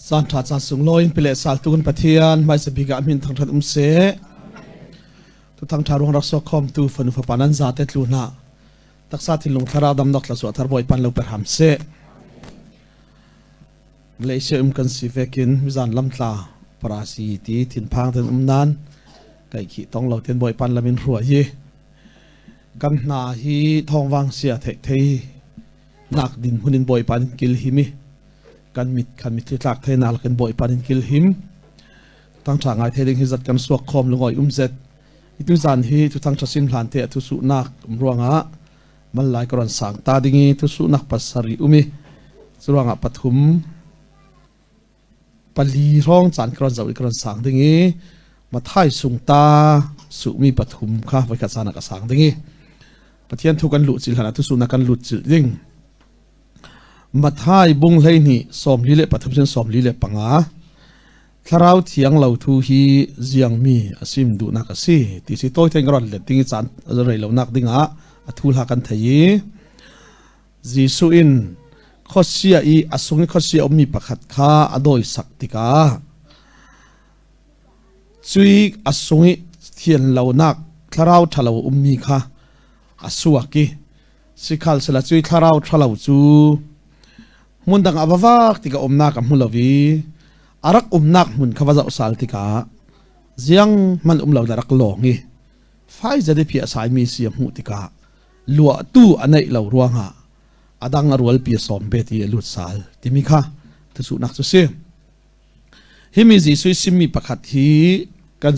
Caan ṭha caan sunglawi in pile sal tu kan Pathian hmaisa bik ah min thangṭhat um seh. Tu thangṭha ruang rak suak khom tu fanu fapa nan za te tlu hna. Taksa thinlung thlarau damnak thla thar bawi pan lo per ham seh. Malaysia um kan si vekin mizan lamtla parasi ti thinphang ten um nan kai khi tong lo ten bawi pan lamin hrua hi kan hna hi thongwang sia thei thei nak din hunin bawipa in kil him i kan mit khan mitthli tlak thei nak kan bawipa in kil him tang tha ngai thei ding hi zat kan suak khom lungoi um zet itu zan hi tu thang tha sim hlan te thu su nak um ruanga mal lai koron sang ta dingi thu su nak pasari umi chuanga pathum pali rong chan kron zo i kron sang dingi mathai sung ta su mi pathum kha voi khat sana ka sang dingi Pathian thu kan luh chil hlan ah thusu na kan lut chil ding. Mathai bung hlei ni 43 sin 45 thlarau thiang lo thu hi ziang mi asim duh nak asi ti si toi theng ron let ding chan rei lo nak ding ah athu hla kan thei Jesu in khosia i asung i khosia ummi pakhat kha adoi sak tikah Cui a sung i thian lonak thlarau ṭhalo ummi kha a suak i sikhalsehla cui thlarau ṭhalo cu hmundang ah va vak tikah umnak a hmu lo i a rak umnak hmun kha va zoh sal tikah zianghmanh um lo in a rak lawng i faizat i phiah saimi si a hmuh tikah luahtu a neih lo ruangah a dang a rualpi a sawm ve ti a lut sal timi kha thusuhnak cu si. Himi Jesuh simmi pakhat hi kan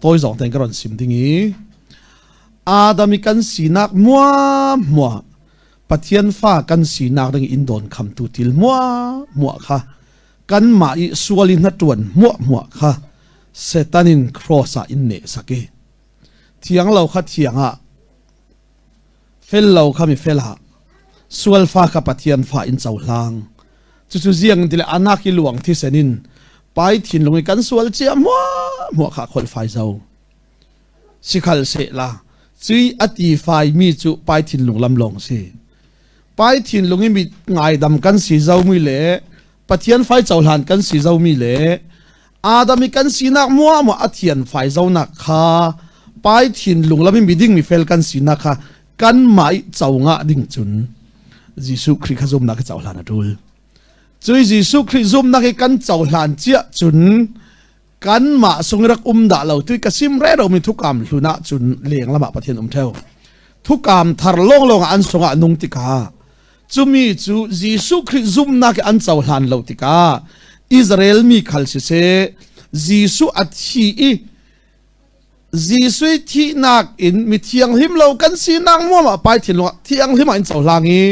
tawi zong ten ka ron sim ding i Adam i kan sinak mua mua Pathian fa kan sinak ding in don khamtu til mua mua kha kan mah i sual in hna tuan mua mua kha Satan in cross ah in ne saki thiang lo kha thiang ah fel lo kha mi fel ah sual fa kha Pathian fa in cohlang cucu ziang ti le anak i luang thisen in pai thinlung i kan sual cia hmuah hmuah kha kholh fai zo sikhal se la cui ati fai mi cu pai thinlung lam lawng si pai thinlung i mi ngaidam kan si zo mi le Pathian fai cohlan kan si zo mi le Adam i kan sinak mua mua a thian fai zo nak kha pai thinlung lam i miding mi fel kan sinak kha kan mah i co ngah ding cun Jesuh Khrih kha zumnak i cohlan a ṭul. Cui Jesuh Khrih zumnak i kan cohlan cia cun kanmah sung rak um dah lo tui ka sim re ro mi thukam hlun ah cun leng lamah Pathian um theo. Thukam thar lawnglawng ah an sungah nung tikah cumi cu Jesuh Khrih zumnak i an cohlan lo tikah Israel mi khal siseh Jesuh a thi i Jesuh thihnak in mi thianghlim lo kan sinak muam ah pai thinlung ah thianghlim ah in cohlang i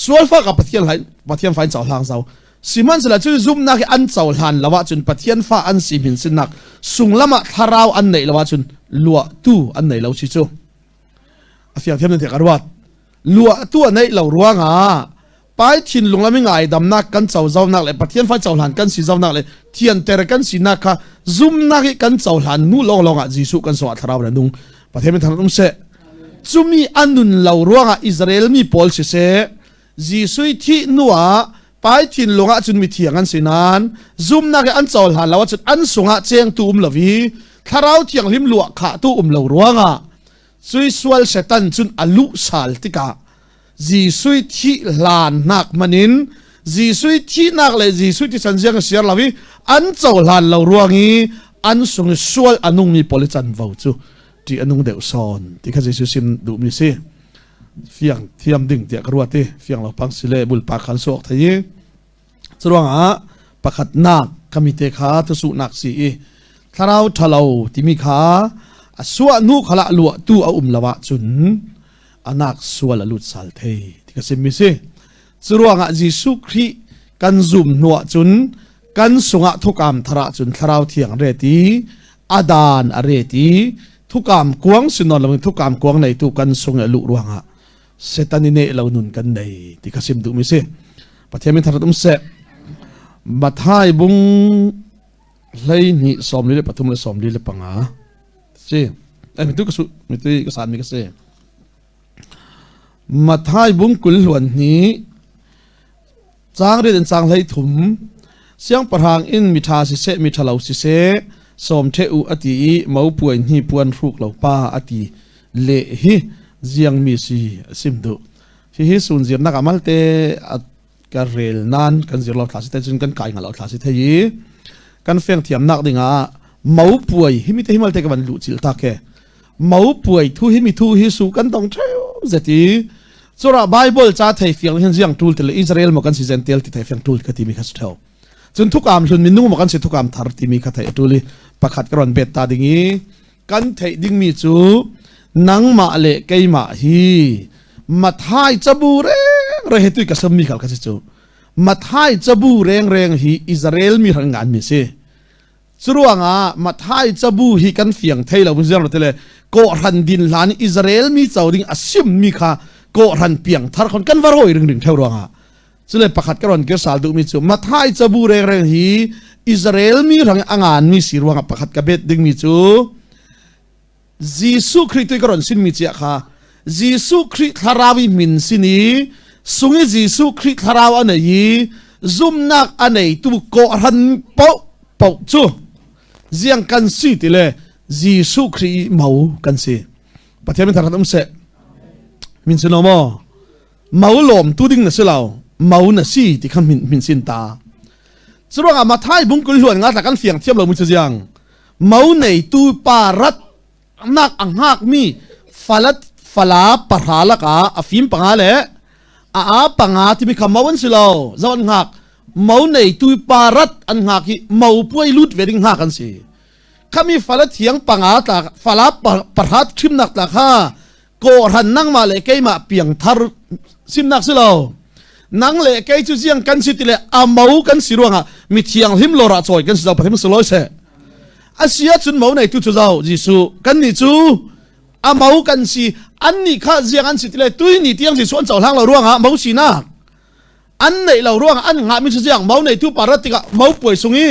sualfa ka Pathian lai Pathian fa in cohlang zau sihmanhsehlaw cu zumnak hi an cohlan lo ahcun Pathian fa an si min sinnak sunglam ah thlarau an neih lo ahcun luahtu an nei lo si cu a fiang thiam nan ka ruat luahtu a neih lo ruangah pai thinlung lam i ngaidamnak kan cozonak le Pathian fa cohlan kan si zonak le thianter kan sinak kha zumnak i kan cohlan nu lawnglawng ah Jesuh kan sungah thlarau na nung Pathian min thang um seh cumi an nun lo ruangah Israel mi pawl siseh Jesuh thih nu ah pai thinlung ah cun mithiang an si nain zumnak i an cohlan lo ahcun an sungah chengtu um lo i thlarau thianghlim luah khah tu um lo ruangah cui sual setan cun a luh sal tikah Jesuh thih hlannak manin Jesuh thihnak le Jesuh thisen ziang siar lo i an cohlan lo ruang i an sung i sual a nungmi pawl i canvo cu ṭih a nung deuh sawn ti kha Jesuh sim duhmi si fiang thiam ding tiah ka ruat i fiang lo pang si le bulpa khan suak thei i curuangah pakhatnak kamite kha thusuhnak si i thlarau ṭhalo timi kha a suah nu khala luah tu a um lo ahcun anak sual a lut sal thei ti ka sim mi si curuangah Jesuh Khrih kan zum hnuah cun kan sungah thukam thar ah cun thlarau thiang reti adan a reti thukam kuang sinon lo thukam kuang nei tu kan sung e lu ruangah setan i ne lo nun kan nei ti ka sim duh mi si pathian min thar um se Mathai bung hlei ni 43 le 45 si ai mitu ka su mitu ka san mi ka si Mathai bung kul hluan ni chang ri in chang hlei thum. Siangpahrang in miṭha siseh miṭhalo siseh sawm ṭheh u a ti i mopuai hnipuan hruk lo pa a ti le hi ziangmi si a sim duh. Hihi sunzirnak ah malte a ka rel nan kan zir lo thla si te cun kan kai nga lo thla si thei i kan feng thiamnak dingah mopuai hi mi te hi malte ka van luh chil ta ke mopuai thu hi mi thu hi su kan tong theu zeti cura bible cha thei fiang hin ziang tul te le Israel mo kan si zen tel ti thei fiang tul ka ti mi kha theu cun thukam hlun minung mo kan si thukam thar ti mi kha thei tul i pakhat ka ron bet ta ding i kan theih dingmi cu nangmah le keimah hi Mathai cabu reng reng hi tui ka sammi khal ka si cu Mathai cabu reng reng hi Israel mi ran ngan mi si curuangah Mathai cabu hi kan fiang thei lo ziang te le kawhran din hlan Israel mi co ding a sim mi kha kawhran piang thar khon kan varoi ring ring theu ruangah Cule pakhat ka ron kirsal duhmi cu Mathai cabu rengreng hi Israel mi rang a nganmi si ruangah pakhat ka bet dingmi cu Jesuh Khrih tu ka ron sinmi cia kha Jesuh Khrih thlarau i min sin i sung i Jesuh Khrih thlarau a nei i zumnak a neitu kawhran paoh paoh cu ziang kan si ti le Jesuh Khrih i mo kan si. Pathian min thar um seh. Min sin maw? Mau lawm tu ding na si lo mau na si ti kha min min sin ta curuangah Mathai bung kul hluan nga tla kan fiang thiam lo mu chu jiang mau nei tu pa rat nak a hngak mi falat fala pahra laka a fim panga le a a panga timi kha mau an si lo zo an hngak mau nei tu pa rat an hngak hi mau puai lut ve ding hngak an si khami fala thiang panga tla fala pahrat thimnak tla kha kawhran nangmah le keimah piangthar simnak si lo nang le kei cu ziang kan si ti le amo kan si ruangah mi thianghlim lawr ah cawi kan si zo pathian si loi se asia cun mo nei tu cu zo Jesuh kan nih cu amo kan si an nih kha ziang an si ti le tui ni tiang Jesuh an cohlang lo ruangah mo sinak an neih lo ruangah an ngah mi cu ziang mo nei tu parat tikah mo puai sung i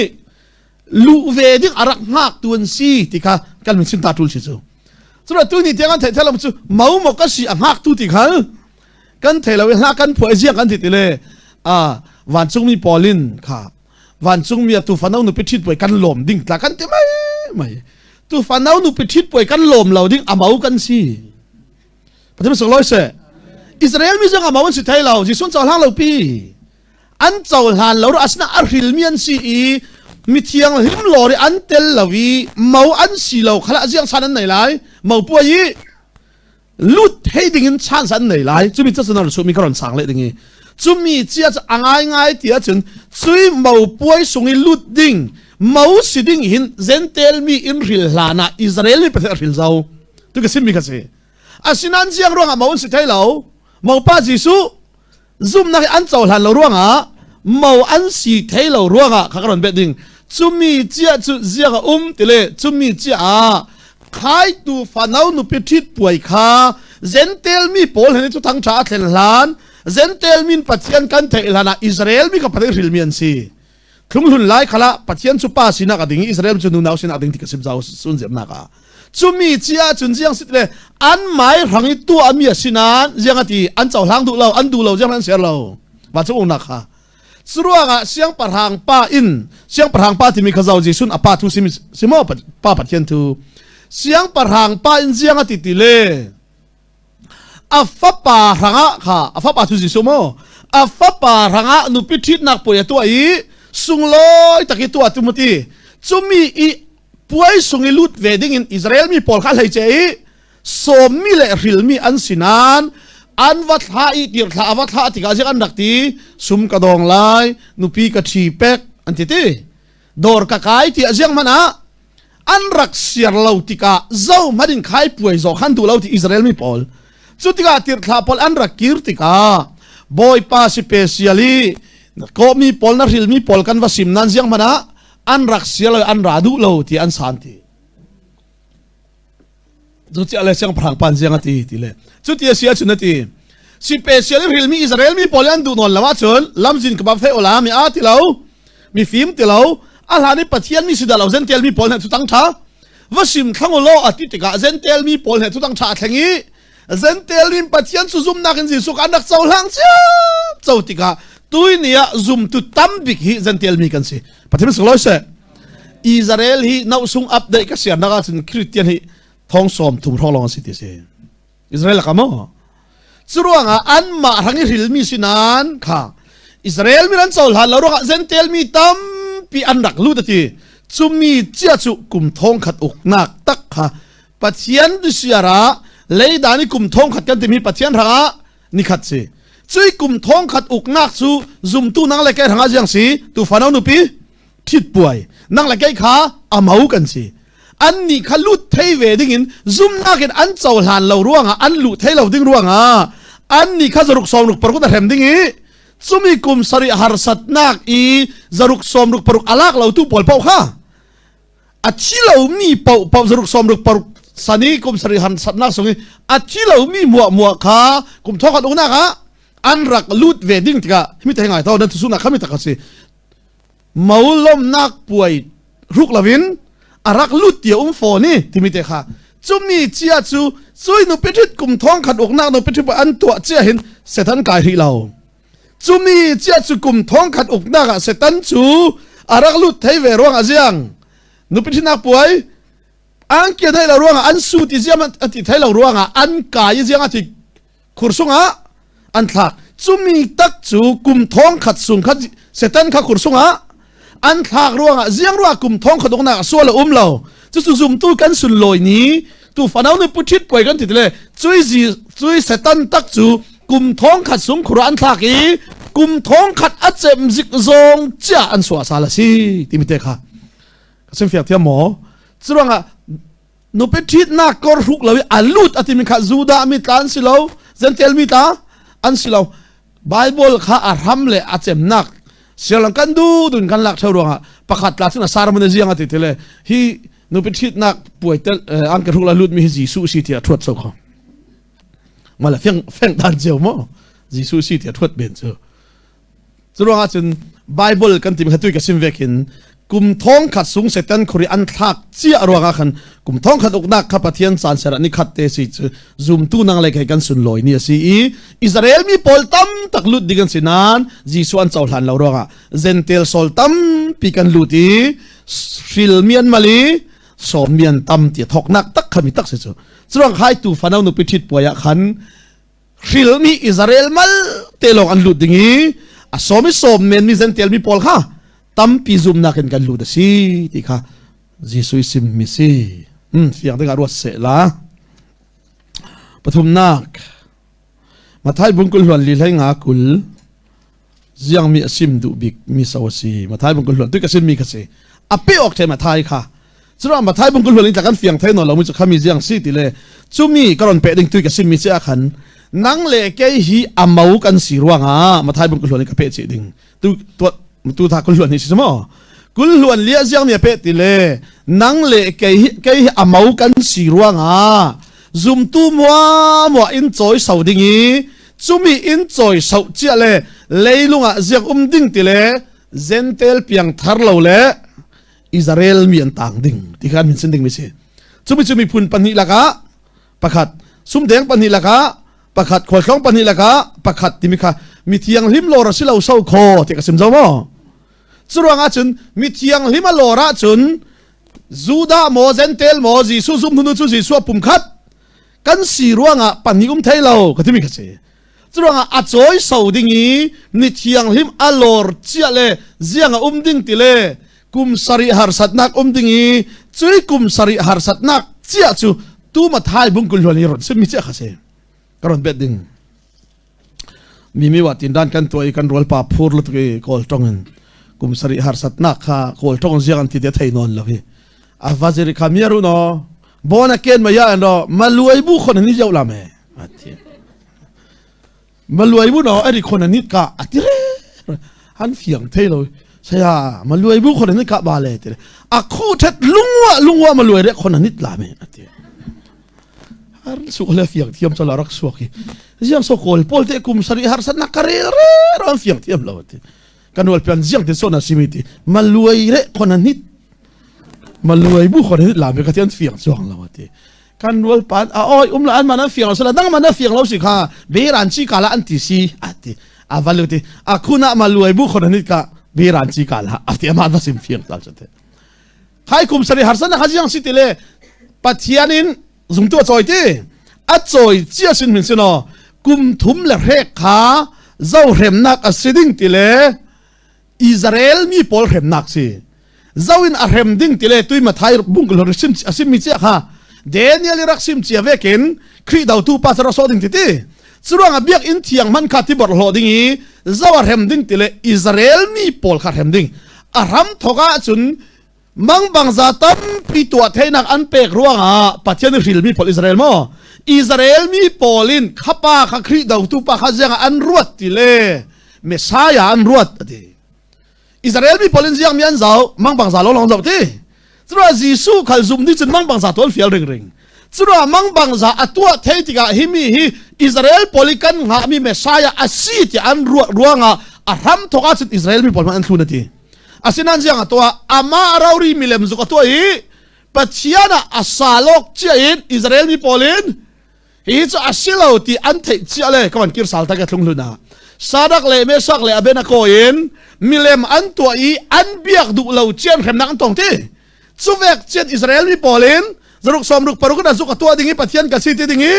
luh ve ding a rak hngak tu an si ti kha kan min sim ta tul si cu cura tu ni tiang an theih thelo cu mau mo ka si a hngak tu ti khal kan thei lo i hla kan phuah ziang kan ti ti le a vancung mi paulin kha vancung mi tu fanau nu pi thit puai kan lom ding tla kan ti mai mai tu fanau nu pi thit puai kan lom lo ding amau kan si pathian sung loi se Israel mi zong amau an si thei lo Jesuh chaw hlang lo pi an cohlan lo asina a hrilmi an si i mithiang hlim lawr i an tel lo i mo an si lo khala ziang san an nei lai mo puai i lut thei ding in chance an nei lai chumi cha sunar chu mi ka ron sang le ding i chumi chia chu angai ngai tia chun chui mo puai sung i lut ding mo si ding hin zentel mi in hril hlana Israel mi pathe hril zo tu ka sim mi kha si asinan ziang ruangah mo an si thei lo mo pa Jesuh zumnak hi an cohlan lo ruangah mo an si thei lo ruangah kha ka ron bet ding cumi cia cu ziak a um tile cumi cia ah khaitu fanau nupi ṭhit puai kha Zentel mi pawl he cu thang ṭha a thlen hlan Zentel min Pathian kan theih hlan ah Israel mi ka pathian hrilmi an si thlunghlun lai khala Pathian cu pa sinak a ding i Israel cu nunau sinak a ding ti ka sim zau sun zirnak ah cumi chia cun ziang sit le an mai rang i tuah mi a sinan ziang ati an cohlang duh lo an duh lo ziang an ser lo wa cu ungnak kha curuangah siangpahrang pa in siangpahrang pa timi kha zau Jesuh a pa thu simi simo pa Pathian thu siangpahrang pa in ziang ati ti le a fapa hrangah kha a fapa cu Jesuh maw a fapa hrangah nupi ṭhitnak puai a tuah i sunglawi tak i tuah Timothy cumi i puai sung i lut ve ding in Israel mi pawl kha hlei ce i sawmmi le hrilmi an si nain an va thla i tir thla a va thla tikah ziak an rak ti sum ka dawng lai nupi ka ṭhi pek an ti ti dawr ka kai ti a ziang hmanh ah an rak siar lo tikah zohmanh in khai puai zawh khan duh lo ti Israel mi pawl cu tikah tirhthlah pawl an rak kir tikah Bawipa si special i kawhmi pawl na hrilmi pawl kan va sim nan ziang hmanh ah an rak siar lo an ra duh lo ti an san ti cu chiah le siangpahrang pan ziang a ti ti le cu ti a si ahcun a ti si special i hrilmi Israel mi pawl an duh nawn lo ahcun lamzin ka bang fei ola mi a ti lo mi fim ti lo a hlan i Pathian mi si dah lo Zentel mi pawl hna cu tang tha va sim thlang law a ti tikah Zentel mi pawl hna cu tang tha a thleng i Zentel in Pathian cu zumnak in Jesuh an rak cohlang cio co tikah Tui ni ah zumtu tambik hi Gentile mi kan si. Pathian sung loi seh. Israel hi no sung update ka siar nak ahcun Christian hi thong sawm thum hrawng lawng a si ti si. Israel ka maw? Curuangah anmah hrang i hrilmi si nain kha Israel mi an cohlan lo ruangah Gentile mi tampi an rak lut a ti. Cumi cia cu kum thong khat uknak tak kha Pathian siar ah leidan i kum thong khat kan timi Pathian hrangah nikhat si. Cui kum thong khat uknak cu zumtu nang le kei hrangah ziang si tu fano nupi ṭhit puai nang le kei kha amau kan si. Annih kha lut thei ve dingin zumnak in an cohlan lo ruangah an luh thei lo ding ruangah annih kha zaruk sawmruk paruk a hrem ding i cumi kum sarih harsatnak i zaruk sawmruk paruk a lak lo tu pawl paoh kha a thi lomi paoh paoh zaruk sawmruk paruk sani kum sarih harsatnak sung i a thi lomi muah muah kha kum thawkhat uknak ah an rak lut ve ding tikah himi te ngai to nan thusunak kha mi tak a si Maulawmnak puai hruk loin a rak lut ti a um fawn i timi te kha cumi cia cu cui nupi ṭhit kum thong khat uknak nupi ṭhit an tuah cia hin Satan kai rih lo cumi cia cu kum thong khat uknak ah Satan cu a rak lut thei ve ruang a ziang nupi ṭhitnak puai angkia thei lo ruangah an su ti ziam a ti thei lo ruangah an kai i ziang a ti khur sungah an thlak cumi tak cu kum thong khat sung kha Satan kha khur sungah an thlak ruangah ziang ruah kum thong khat uknak sual a um lo cucu zumtu kan sunlawi ni tu fanau ni puthit puai kan ti le cui zi cui Satan tak cu kum thong khat sung khur an thlak i kum thong khat a cem zik zong chia an suah sal a si timi te kha ka sim fiak thiam maw curuangah Nupi ṭhitnak kor hruk lo i a lut a timi kha Judah mi tla an si lo, Gentile mi tla an si lo. Bible kha a hram le a cemnak sialang kan du dun kan lak theo ruangah pakhat tla cun a sarmon a ziang a ti tile hi nupi ṭhitnak puai tel an ka hruk la lut mi hi Jesuh si ti a thuat so kho mala feng feng dan ceu mo Jesuh si ti a thuat ben cu Curuangah cun Bible kan timi kha tui ka sim ve khin kum thong khat sung Satan khuri an thlak cia ruangah khan kum thong khat uknak kha Pathian caan ser ah ni khat te si cu zumtu nang le kei kan sunlawi ni a si i Israel mi pawl tam tak lut ding an si nain Jesuh an cohlan lo ruangah Gentile sol tampi kan lut i hril mi an mal i sawm mi an tam ti thoknak tak kha mi tak si cu curuang khai tu fano nupi ṭhit puai ah khan hrilmi Israel mal te lawng an lut ding i a sawm i sawm men mi Gentile mi pawl kha tampi zumnak in kan lut a si ti kha Jesuh i sim mi si fiang ding ah ruat seh la pathumnak Mathai bung kul hluan li hlei nga kul ziang mi a sim duh bik mi so a si Mathai bung kul hluan tu ka sim mi kha si a pe awk the Mathai kha Cura Mathai bung kul hluan in kan fiang thei no lo mi chu khami ziang si ti le chumi ka ron pe ding tu ka sim mi che a khan nang le kei hi amau kan si ruanga Mathai bung kul hluan in ka pe chi ding tu tu tu tha kul hluan hi si mo kul hluan lia ziang mi pe ti le nang le kei hi kei hi amau kan si ruanga zumtu mua mua in choi so ding i chumi in choi so chia le leilung ah ziak um ding ti le Gentile piang thar lo le Israel mi an tang ding ti khan min sin ding mi si chumi chu miphun pahnih lakah pakhat sumdeng pahnih lakah pakhat khualtlawng pahnih lakah pakhat timi kha mi thianghlim lawr a si lo so kho ti ka sim zo maw curuang ahcun mi thianghlim a lawr ahcun Judah maw Gentile maw Jesuh zum hnu cu Jesuh pum khat kan si ruangah pahnih um thei lo ka timi kha si curuangah a cawi so ding i mi thianghlim a lawr cia le ziang a um ding ti le kum sarih harsatnak um ding i cui kum sarih harsatnak cia cu tu mathai bung kul hluan i ron sim mi cia kha si ka ron bet ding mi mi wa tin dan kan tuah i kan rual pa phur lu tuk i kawl tong in kum sarih harsatnak kha kawl tong ziang an ti te thei non lo hi a vaziri kha miaru no bona ken ma ya no maluai bu khon ni jau la me ati maluai bu no ari khon ani ka ati re han fiang thei lo saya maluai bu khon ani ka ba le ti a khu thet lungwa lungwa maluai re khon anit la me ati har su le fiang thiam chala rak suak hi ziang so kawl pawl te kum sari har san na karel re ron fiang thiam lo ti kanwal pian ziang te so na simi ti maluai re khon anit maluai bu khon anit la me ka tian fiang chuang lo ti kan rual pan a oi um la an man an fiang lo sala dang man a fiang lo si kha beran chi kala an ti si ati. A valu ti a khuna ma luai bu khon ni ka biran chi ka la ati ama va sim fiang tal chate. Khai kum sari harsan na khajiang si ti le Pathian in zumtu a cawi ti a cawi chia sin min sino kum thum le hrek kha zo hremnak a si ding ti le Israel mi pawl hremnak si zo in a hrem ding ti le tui mathai bung kul sim a sim mi chia kha Daniel i rak sim chia vekin Khrih dotu pa sa so ding ti ti curuang a biak in thiang man kha ti bor hlo ding i zo a hrem ding ti le Israel mi pawl kha hrem ding a ram thoka cun Mangbangza tampi tuah theinak an pek ruangah Pathian i hrilmi pawl Israel maw? Israel mi pawl in khapa kha Khrih dotu pa kha ziang ah an ruat ti le Messiah an ruat a ti. Israel mi pawl in ziang mi an zau mangbangza lo long zau ti. Curuah Jesuh khal zum ni cun mangbangza tuan fial ring ring. Curuah mangbangza a tuah thei tikah hi mi hi Israel pawl i kan hngahmi Messiah a si ti an ruah ruangah a hram thok ah cun Israel mi pawl hmanh an thlun a ti. Asinain ziang a tuah? Amah rori milem zuk a tuah i Pathian ah a salawk cia in Israel mi pawl in hi cu a si lo ti an theih cia le ka van kir sal tak thlung hlun ah Sadak le Mesak le Abenako in milem an tuah i an biak duh lo cian hremnak an tong ti cuvek cian Israel mi pawl in zaruk sawm ruk paruk in zuk a tuah ding i Pathian ka si ti ding i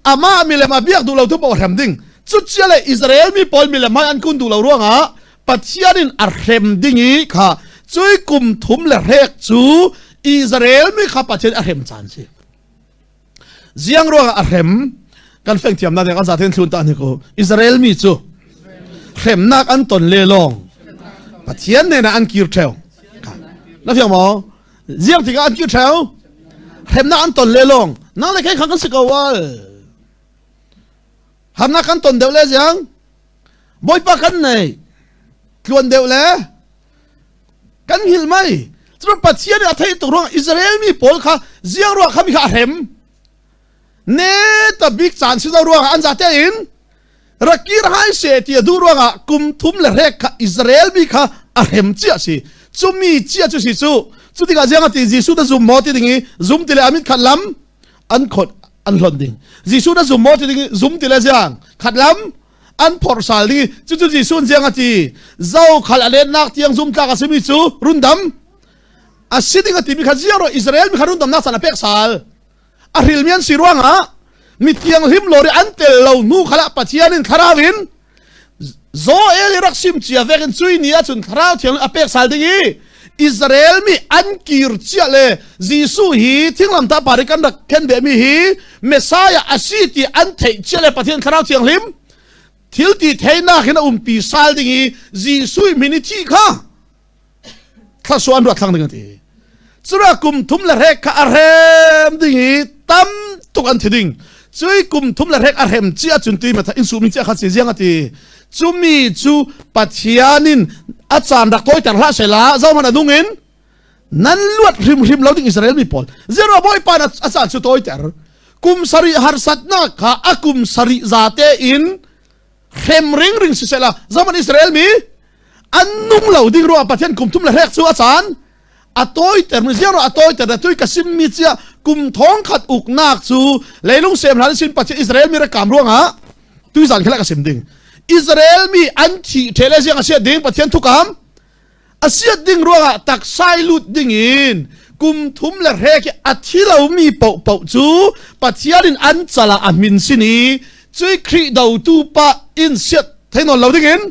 amah milem a biak duh lo tu paoh hrem ding cu cia le Israel mi pawl milem hai an kun duh lo ruangah Pathian in a hrem ding i kha cui kum thum le hrek cu Israel mi kha Pathian a hrem caan si. Ziang ruangah a hrem kan feng thiam na deng an zaten thlun ta ni ko Israel mi cu hremnak an ton le long Pathian ne na an kir theo na fiang maw ziang tikah an kir theo hremnak an ton le long nang le kei khang kan si ko wal harnak kan ton deuh le ziang Bawipa kan nei tluan deuh le kan hngilh mai cun Pathian nih a theih tuk ruang Israel mi pawl kha ziang ruang kha mi kha a hrem ne ta bik caan si lo ruangah an zate in rakir hai se ti a duh ruangah kum thum le hrek kha Israel mi kha a hrem cia si cu mi cia cu si cu cu tikah ziang ati Jesuh na zum maw ti ding i zum ti le amit khat lam an khot an hlon ding Jesuh na zum maw ti ding i zum ti le ziang khat lam an phorh sal ding cucu Jesuh ziang a ti zo khal a lennak tiang zumtlak a simi cu rundam a si ding a timi kha ziang ro Israel mi kha rundamnak san a pek sal a hrilmi an si ruangah mi thianghlim lori an tel lo hnu khala Pathian in thlarau in Joel i rak sim cia vekin cui ni ahcun thlarau thiang a pek sal ding i Israel mi an kir cia le Jesuh hi thinglamtah par i kan rak khen beh mi hi Messiah a si ti an theih cia le Pathian thlarau thianghlim thil ti theinak hin a umpi sal ding i Jesuh min i thi kha thlasua an ruat thlang ding a ti cura kum thum le hrek kha a hrem ding i tam tuk an thi ding cui kum thum le hrek a hrem chia cun ti ma in su mi chia kha si ziang a ti cumi cu Pathian in a caan rak tawiter hlah sela zohman a nung in nan luat hrimhrim lo ding Israel mi pawl zero bawipa na a caan cu tawiter kum sarih harsatnak kha a kum sarih zate in hrem ringring sisela zaman Israel mi an nung lo ding ruah Pathian kum thum le hrek cu a caan a tawiter mi ziang a tawiter na tui ka sim mi chia kum thong khat uknak cu leilung sem hlan sin Pathian Israel mi rakam ruangah tui zan khala ka sim ding Israel mi an thi thele ziang a sia ding Pathian thukam a siat ding ruangah taksai lut ding in kum thum le hrek i a thi lomi paohpaoh cu Pathian in an cal ah a min sin i cui Khrih dotu pa in siat theinawn lo ding in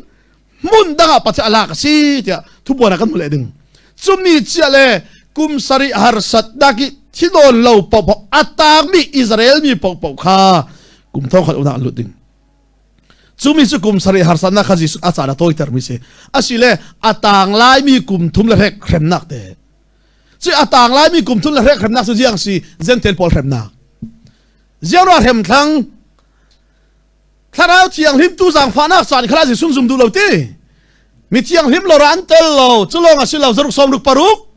hmun dang ah Pathian a lak a si tiah thubuan ah kan hmu leh ding cumi chia le kum sarih harsat dak i thi nawn lo paohpaoh a tangmi Israel mi paohpaoh kha kum thong khat unah an lut ding Cumi cu kum sarih harsatnak kha Jesuh a caan a tawitermi si. Asile a tang laimi kum thum le hrek hremnak te. Cu a tang laimi kum thum le hrek hremnak cu ziang si Gentel pawl hremnak. Ziang ra hrem thlang thlarau thianghlim tu zaangfahnak caan khala Jesuh zum duh lo ti. Mi thianghlim lo ra an tel lo cu lawng a si lo zaruk sawm ruk paruk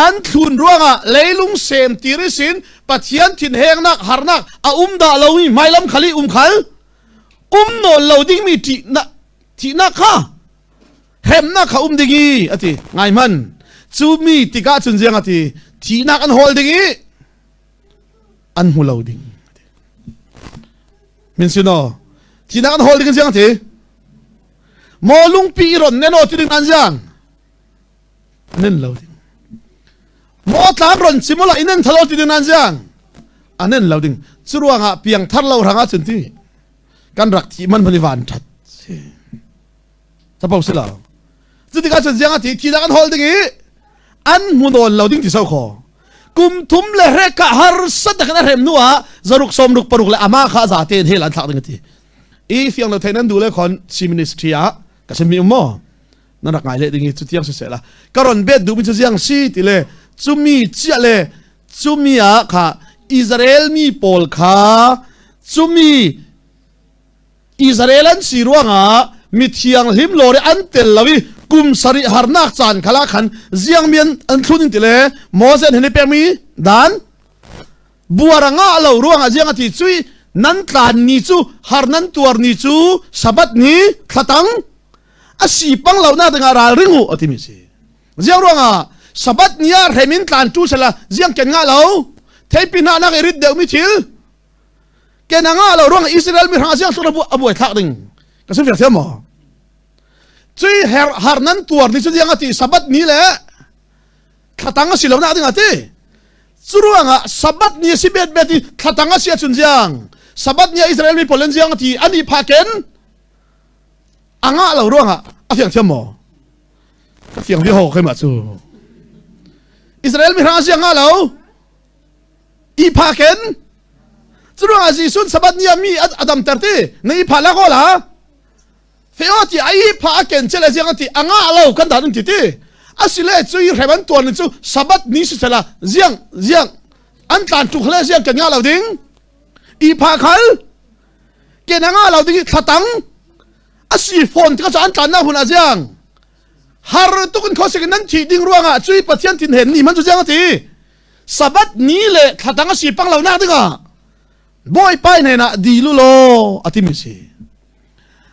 an thlun ruangah leilung sem tiri sin Pathian thinhengnak harnak a um dah lo mi hmailam khali um khal um nawl lo dingmi ṭihnak thihnak kha hremnak kha um ding i a ti ngai hman cu mi tikah cun ziang a ti thihnak an hawl ding i an hmu lo ding min sino thihnak an hawl ding ziang a ti. Maw lungpi i ron nen aw ti ding nan ziang nen lo ding. Maw tlang ron chim ula inen thalo ti ding nan ziang anen lo ding. Curuangah piang thar lo rangah cun ti kan rak thi man man i van that si. Capo si lo. Cutikah cun ziang a ti thi dah kan hol ding i an hmu nawn lo ding ti so kho. Kum thum le hrek ka harsa takin a hrem hnu ah zaruk sawm ruk paruk le ama kha za tein hel an thlak ding a ti. I fiang lo thei nan duh le khon si ministry ah ka sim mi um maw? Nan rak ngai le ding i cu tiang si se la. Ka ron bet duh mi cu ziang si ti le cumi chia le cumi ah kha Israel mi pawl kha cumi Israel an si ruangah mi thianghlim lawri an tel lo i kum sarih harnak caan khala khan ziangmi an thlun in ti le Moses hin i pekmi dan buar a ngah lo ruangah ziang a ti cui nan tlan ni cu har nan tuar ni cu sabat ni thlatang a si pang lo na dingah ralring u a timi si ziang ruangah sabat ni ah hremin tlan tu sela ziang ken ngah lo theipi hna nak i rit deuh mi thil ken a ngah lo ruang Israel mi hrang siang tluk a buai thlak ding ka sim fiang thiam maw cui her har nan tuar ni cu diang ati sabat ni le thlatang a si lo na ding ati curuangah sabat ni si bet bet i thlatang a si achun ziang sabat ni Israel mi polen ziang ati ani pha ken anga lo ruangah a fiang thiam maw ka fiang vi ho kai ma chu Israel mi hrang siang nga lo Ihphah ken curuangah Jesuh Sabbath ni ah mi a damter ti na ihphah la ko la feo ti a ihphah a ken chele ziang ti a ngah lo kan dan ti ti asile cu i hrem an tuan ni cu Sabbath ni si sela ziang ziang an tlan tuk hle ziang kan ngah lo ding ihphah khal ken a ngah lo ding thlatang asi phone tika an tlan na hun a ziang har tuk in khosik nan thi ding ruangah cui Pathian thin hen ni man cu ziang ati Sabbath ni le thla dang a si pang lo nak dingah Bawipa hnenah dil u law a timi si.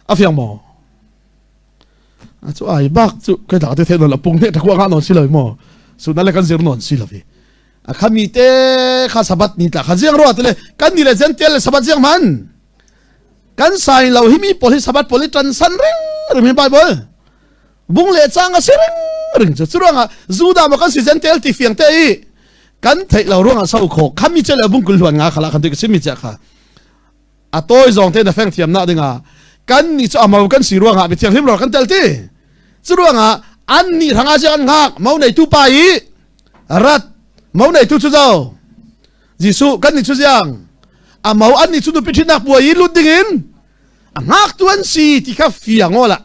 A fiang maw? A cu ai bak cu kai dak te the non a pung ne takwa nga non si lo mo. Su na le kan zir non si lo vi. A khami te kha Sabbath ni tla kha ziang ro te le kan ni le zen tel le Sabbath ziang man. Kan sai lo hi mi pawl hi Sabbath pawl hi tan san ring ring hi Bible. Bung le cang a si ring ring cu curuangah Judah maw kan si Gentile ti fiang te i kan theih lo ruangah so kho khami che le bung kul hluan nga khala kan ti ka simi che kha a tawi zong te na feng thiam na dingah kan ni chu amau kan si ruangah mi thianghlim ro kan tel ti cu ruangah an ni ranga che an ngak mau nei tu pa i rat mau nei tu chu zo Jesuh kan ni chu ziang amau an ni chu nupi thinak puai i lut ding in a ngak tu an si ti kha fiang ola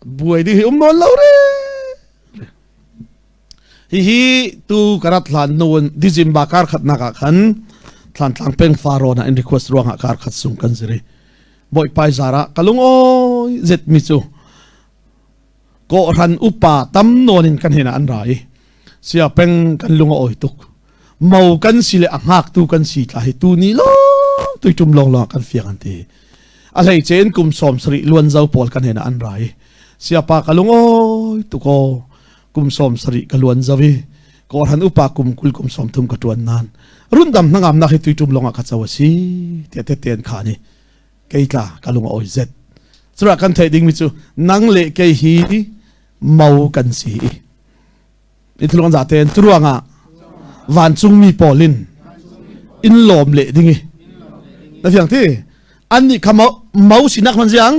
buai ding hi um nawn lo re hihi tu karat hlan nun December kar khat nak ah khan thlan tlang peng faro na in request ruang ah kar khat sung kan ziri boi pai zara kalung oi zet mi chu ko ran upa tam non in kan hena an rai sia peng kan lung oi tuk mau kan si le a ngak tu kan si tla hi tu ni lo tui tum long long kan fiang an ti A hleice in kum 70 luan zo pawl kan hen ah an ra i siapa ka lungawi tuk aw kum 70 ka luan zo i kawhran upa kum 20 kum 30 ka ṭuan nain rundam hnangamnak hi tuiṭum lawngah ka co a si tiah tette an khaan i kei tla ka lung a awi zet. Curuah kan theih dingmi cu nang le kei hi mo kan si i Ithlung za ten curuangah vancungmi pawl in in lawm leh ding i na fiang ti an nih kha mo sinak man ziang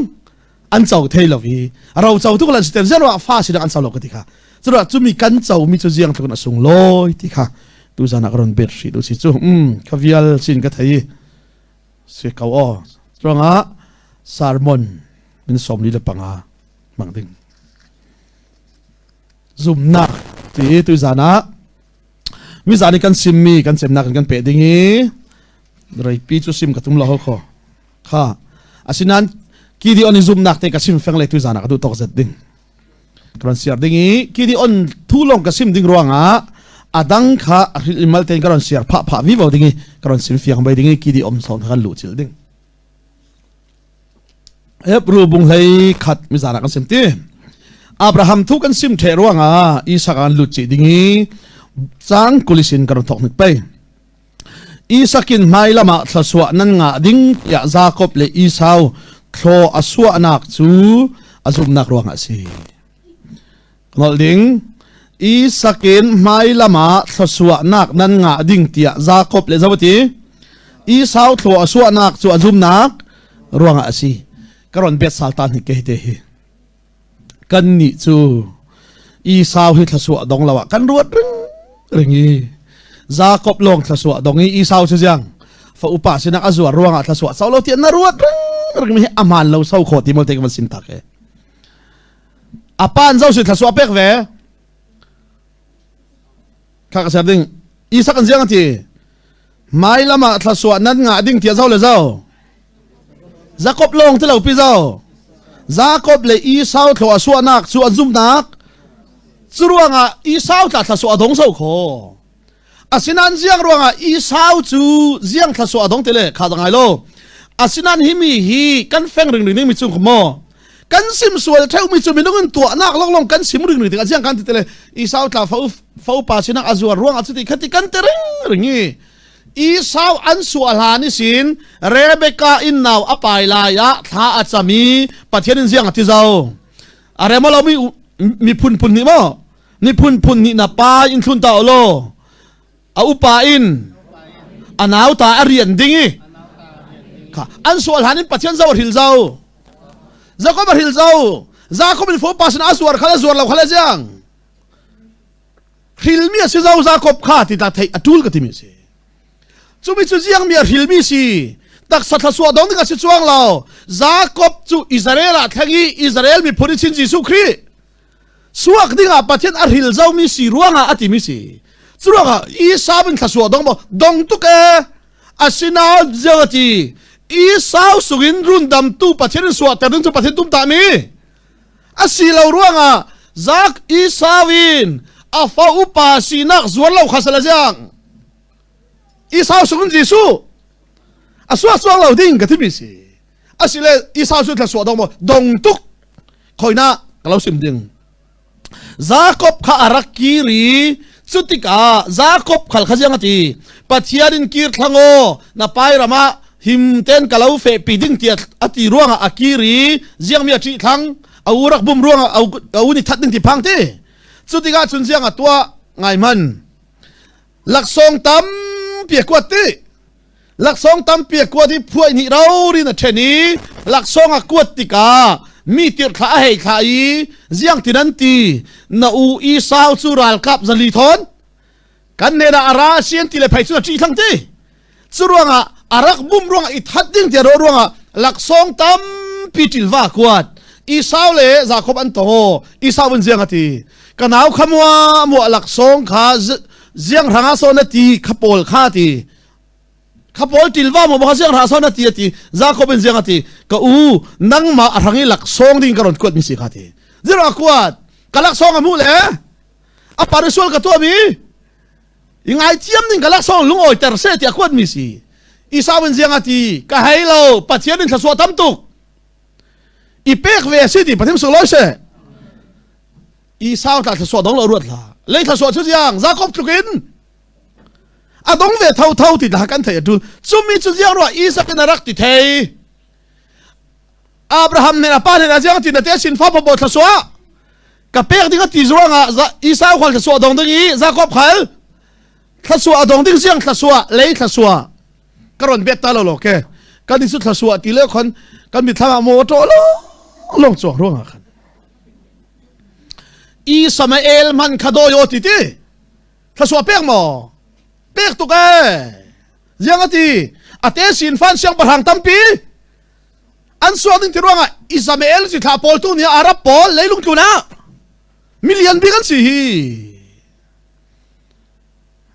an co thei lo i ro co tuk lan si ziang fa sinak an co lo ka ti kha curuah cumi kan co mi cu ziang tluk in a sung loi ti kha tu zan ah ka ron bet hri du si cu um kha vial sin ka thei si ko o ruangah sermon min 45 mang ding Zumhnak ti tuzan ah mizan i kan simmi kan semnak in kan peh ding i reipi cu sim ka tum lo kho kha asinain Gideon i zumhnak te ka sim feng le tuzan ah ka duh tawk zet ding ka ron siar ding i Gideon thu lawng ka sim ding ruangah adang kha a hril imal tein ka ron siar phah phah vivo ding i ka ron sim fiang bai ding i Gideon song kha kan luh cil ding Hebrew bung hlei khat mizan ah kan sim ti. Abraham thu kan sim the ruangah Isak an lut chih ding i cang kulisin kan thok hnik pei. Isakin hmai lamah thlasua nan ngah ding tiah Jakob le Esau Thlaw a suahnak cu a zumhnak ruangah a si. Nolh ding Isak in hmailam ah thluasuahnak nan ngah ding tiah Jakob le zo ti Esau thlaw a suahnak cu a zumnak ruangah a si. Ka ron bet sal ta hnik ke te hi. Kan nih cu Esau hi thluasuah dong lo ah kan ruat ring ring i Jakob lawng thluasuah dong i Esau cu ziang fa upa sinak a zuar ruangah thluasuah co lo tiah na ruat ring ring mi hi a hmaan lo so kho ti mo te ka van sim tak e. A pa an zo si thluasuah pek ve. Kha ka ser ding. Isak an ziang ti. Mai lam ah thluasuah nan ngah ding tiah zo le zo. Jakob lawng ti lo pi zo. Jakob le Esau thlo a suahnak cu an zumhnak. Cu ruangah Esau tla thluasuah a dong so kho. Asinain ziang ruangah Esau cu ziang thluachuah a dong ti le kha da ngai lo. Asinain hi mi hi kan feng ring ring mi cu maw kan sim sual theu mi cu minung in tuahnak longlong kan sim ring ring tikah ziang kan ti le Esau tla fo fo pa sinak a zuar ruangah cuti khati kan ti ring ring i Esau an suah hlan i sin Rebecca in nau a pai lai ah thla a cam i Pathian in ziang a ti zo a rem lo mi miphun phun nih maw ni phunphun nih na pa in thlun ta law a upa in a nau ta a rian ding i kha an sual han in pathian zo a hril zo Jakob a hril zo Jakob in fo pa sin a zuar khal a zuar lo khal a jiang hril mi a si zo Jakob kha ti ta thei a tul ka ti mi si Cumi cu ziang mi a hrilmi si. Taksa thlasua dong ding a si chuang lo. Jakob cu Israel ah thleng i Israel miphun i chin Jesuh Khrih. Suak ding ah Pathian a hril zomi si ruangah a timi si. Cu ruangah Esau in thlasua dong maw dong tuk e. Asinain ziang a ti. Esau sungin rundamtu Pathian in suahter ding cu Pathian tum ta mi. Asi lo ruangah Zak Esau in a fa upa sinak zuar lo kha sala ziang. Esau sungin Jesuh a suah suang lo ding ka thimi si asile Esau cu thla suah dong maw dong tuk khoina ka lo sim ding Jacob kha a rak kir i cu tikah Jacob khal kha ziang a ti Pathian in kir thlango na pai ram ah him ten ka lo fe pi ding tiah a ti ruangah a kir i ziang mi a ṭih thlang a u rak bum ruangah a u ni that ding ti phang ti cu tikah cun ziang a tuah ngai man Laksawng tampi a kuat ti. Laksawng tampi a kuat i phuai nih rorin a ṭhen i laksawng a kuat tikah mi tirhthla a hei thlah i ziang tin an ti na u Esau cu ralkap zali thawn kan hnenah a ra a si an ti le phei cu a ṭih thlang ti. Cu ruangah a rak bum ruangah i that ding tiah ruah ruangah laksawng tampi ṭilva a kuat. Esau le Jakob an tong Esau in ziang a ti. Ka nau kha mua mua laksawng kha ziang hrang ah sawn a ti kha pawl kha ti. Kha pawl ṭilva maw kha ziang hrang sawn a ti a ti. Jakob in ziang a ti. Ka u nangmah a hrang i laksawng ding ka ron kuat mi si kha ti. Zero a kuat. Ka laksawng a hmuh le a parisual ka tuah mi I ngaithiam ning ka laksawng lungawiter seh tiah kuatmi si. Esau in ziang a ti, ka hei lo, Pathian in thluachuah tam tuk. I pek ve si ti Pathian sunglawi seh. Esau tla thluachuah dong lo ruat hlah. Lei thluachuah cu ziang Jakob tluk in a dong ve tho tho ti tla kan thei a tul. Cumi cu ziang ruah Isak in a rak ti thei. Abraham nih a pa nih a ziang ti na te sin fa pawl thluachuah ka pek ding a ti ruangah Esau khal thluachuah dong ding i Jakob khal thluachuah a dong ding siang thluachuah lei thluachuah ka ron bet ta lo lo ke kan isu thluachuah ti le khon kan mitthlam ah maw to lo long chuak ruangah khan Ismael man kha do yo ti ti thluachuah pek maw pek tuk e ziang ati ate sin fan siang pahrang tampi An suak ding ti ruangah Ismael si thla pawl tu nih Arab pawl leilung tlun ah milian bik an si hi.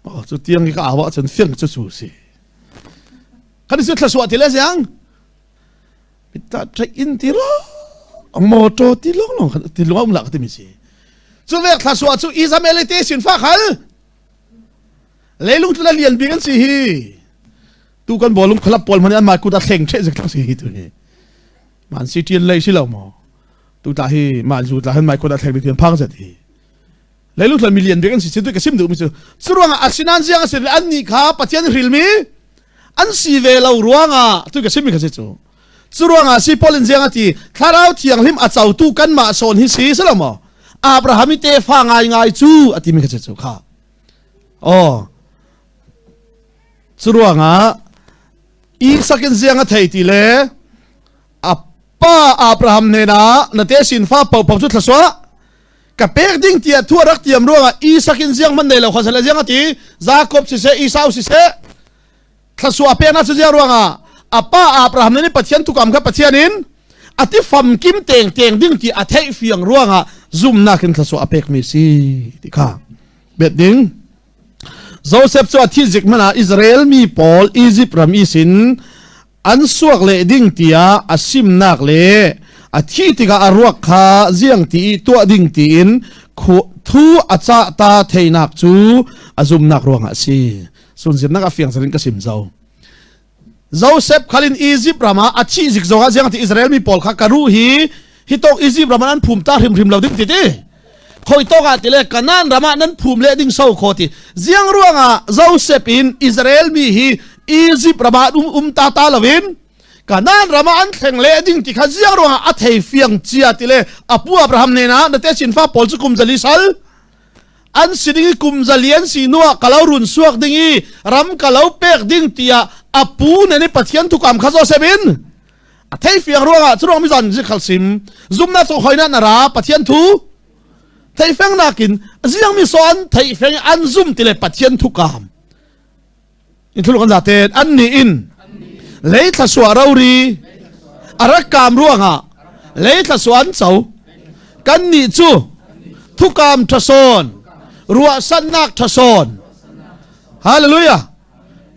Oh, cu tiang hi ka awa cun fiang cu cu si. Kan si thla suah ti le siang. Mita tra in ti lo. Motor ti long long ti long um la ka ti mi si. Cu vek thla suah cu Ismael te sin fa khal. Leilung tlun a lian bik an si hi. Tu kan bawlung club pawl hmanh an mah kut a thleng ṭheh zik si hi tu hi. Man City an lei si lo maw? Tu tla hi man zu tla han mai kut a thleng ding phang zet hi. Leilung tlun milian bik an si tu ka sim duh mi cu. Cu ruangah asinan ziang a si an nih kha Pathian hril mi an si ve lo ruangah tu ka sim mi kha si cu. Curuangah si Paul in ziang a ti thlarau thianghlim a cotu kanmah sawn hi si si lo maw Abraham i tefa ngaingai cu a timi kha cu kha oh curuangah Isak in ziang a thei ti le a pa Abraham hnenah na te sin fa paohpaoh cu thlasua ka pek ding tiah thu a rak tiam ruangah Isak in ziang hmanh nei lo kha sale ziang a ti Jakob siseh Esau siseh thlasua peknak cu ziang ruangah a pa Abraham nih Pathian tukam kha Pathian in a ti famkim teng teng ding ti a theih fiang ruangah zumnak in thlasua a pekmi si ti kha bet ding Joseph cu a thi zik hmanh ah Israel mi pawl Egypt ram i sin an suak leh ding tiah a simnak le a thih tikah a ruak kha ziang ti i tuah ding tiin thu a cah ta theinak cu a zumnak ruangah a si. Sunzirnak a fiang in ka sim zo. Joseph khalin Egypt ram ah a thih zik zongah ziang ti Israel mi pawl kha ka ruh hi hi tawk Egypt ram ah nan phum ta hrimhrim lo ding ti ti khoi tawk ah ti le Canaan ram ah nan phum le ding so kho ti ziang ruangah Joseph in Israel mi hi Egypt ram ah um um ta ta loin Canaan ram ah an thleng le ding ti kha ziang ruangah a thei fiang cia ti le apu Abraham ne na na te chin fa pawl cu kum zali sal an si ding i kum zalian si hnuah ka lo run suak ding i ram ka lo pek ding tiah a pu nen i Pathian thukam kha Joseph in a thei fiang ruangah cu ruang mi zan zi khal sim zumnak cu hoina na ra Pathian thu thei feng nakin ziang mi so an thei feng an zum ti le Pathian thukam In thuluk an zaten an nih in lei thlasua rori a rak kaam ruangah lei thlasua an co kan nih cu thukam ṭhasawn ruahsannak ṭhasawn hallelujah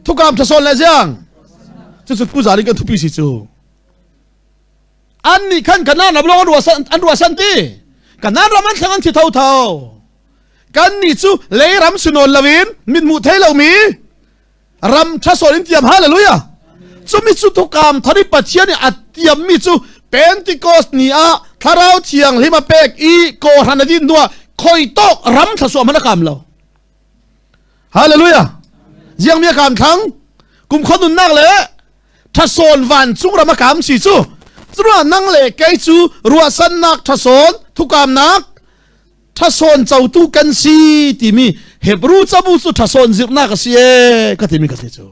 thukam ṭhasawn le ziang cucu puzari kan thupi si cu an nih khan kanan ram lawng an ruahsan an ruahsan ti kanan ram an thleng an thi tho tho kan nih cu leiram sinawn loin mithmuh thei lomi ram ṭhasawl in tiam hallelujah cumi cu thukam thar i Pathian nih a tiammi cu Pentecost ni ah thlarau thianghlim a pek i kawhran a din hnuah khoi tawk ram thlasuah hmanh a kaam lo hallelujah ziang mi a kaam thlang kum kho nunnak le ṭhasawn vancung ram a kaam si cu curuah nang le kei cu ruahsannak ṭhasawn thukamnak ṭhasawn cotu kan si timi Hebrew cabu cu ṭhasawn zirhnak a si ee ka timi ka si cu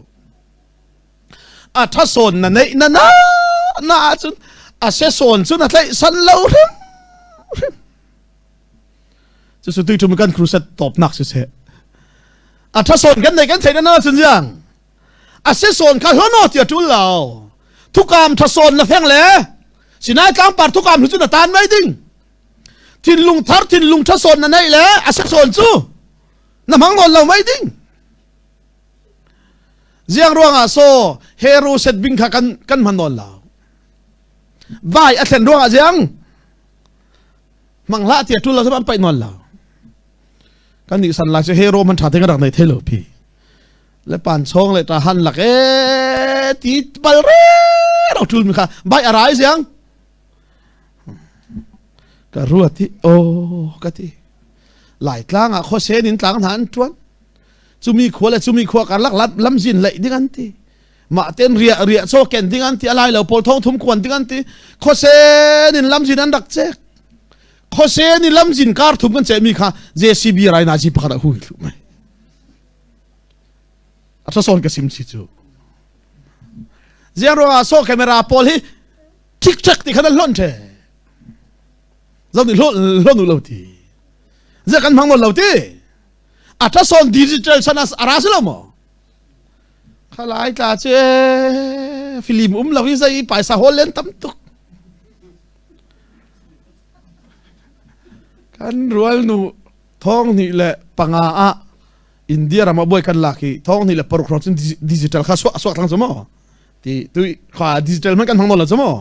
a ṭhasawn na neih na na na ahcun a sesawn cu na tlaih san lo hrim hrim cucu tuiṭum kan crusade tawpnak siseh a ṭhasawn kan nei kan theih na na cun ziang a sesawn kha hlono ti a ṭul lo thukam ṭhasawn na feng le Sinai tlangpar thukam hi cu na tan mai ding thinlung thar thinlung ṭha sawn na neih le a si sawn cu na hmang nawn lo mei ding ziang ruangah so hero set bing kha kan kan hman nawn lo vai a thlen ruangah ziang mang hlah tia ṭul lo an paih nawn lo kan nih san lai cu hero man ṭha te kan rak nei thei lo pi le pan chong le ta han lak e ti bal re ro ṭul mi kha bai a rai ziang Ka ruat i aw ka ti. Laitlang ah khuasen in tlang hna an ṭuan. Cumi khua le cumi khua karlak lamzin laih ding an ti. Mah ten riah riah chaw ken ding an ti. A lai lo pawl thong thum kuan ding an ti. Khuasen in lamzin an rak cek. Khuasen in lamzin kar thum kan cehmi kha JCB rai na ji pakhat a hui thlu mai. A sawn ka sim si cu. Ziang ruangah so camera pawl hi ṭhikṭhek ti khan an hlonh ṭhe zo nih hlon u lo ti zia kan hmang nawn lo ti a ṭhasawn digital chan a ra si lo maw khalai tla ce film um lo i zei paisa hawl len tam tuk kan rual nu thong hnih le panga ah India ram ah buai kan lak i thong hnih le paruk hrawng cun digital kha suak suak thlang cu maw ti tu kha digital man kan hmang nawl lo cu maw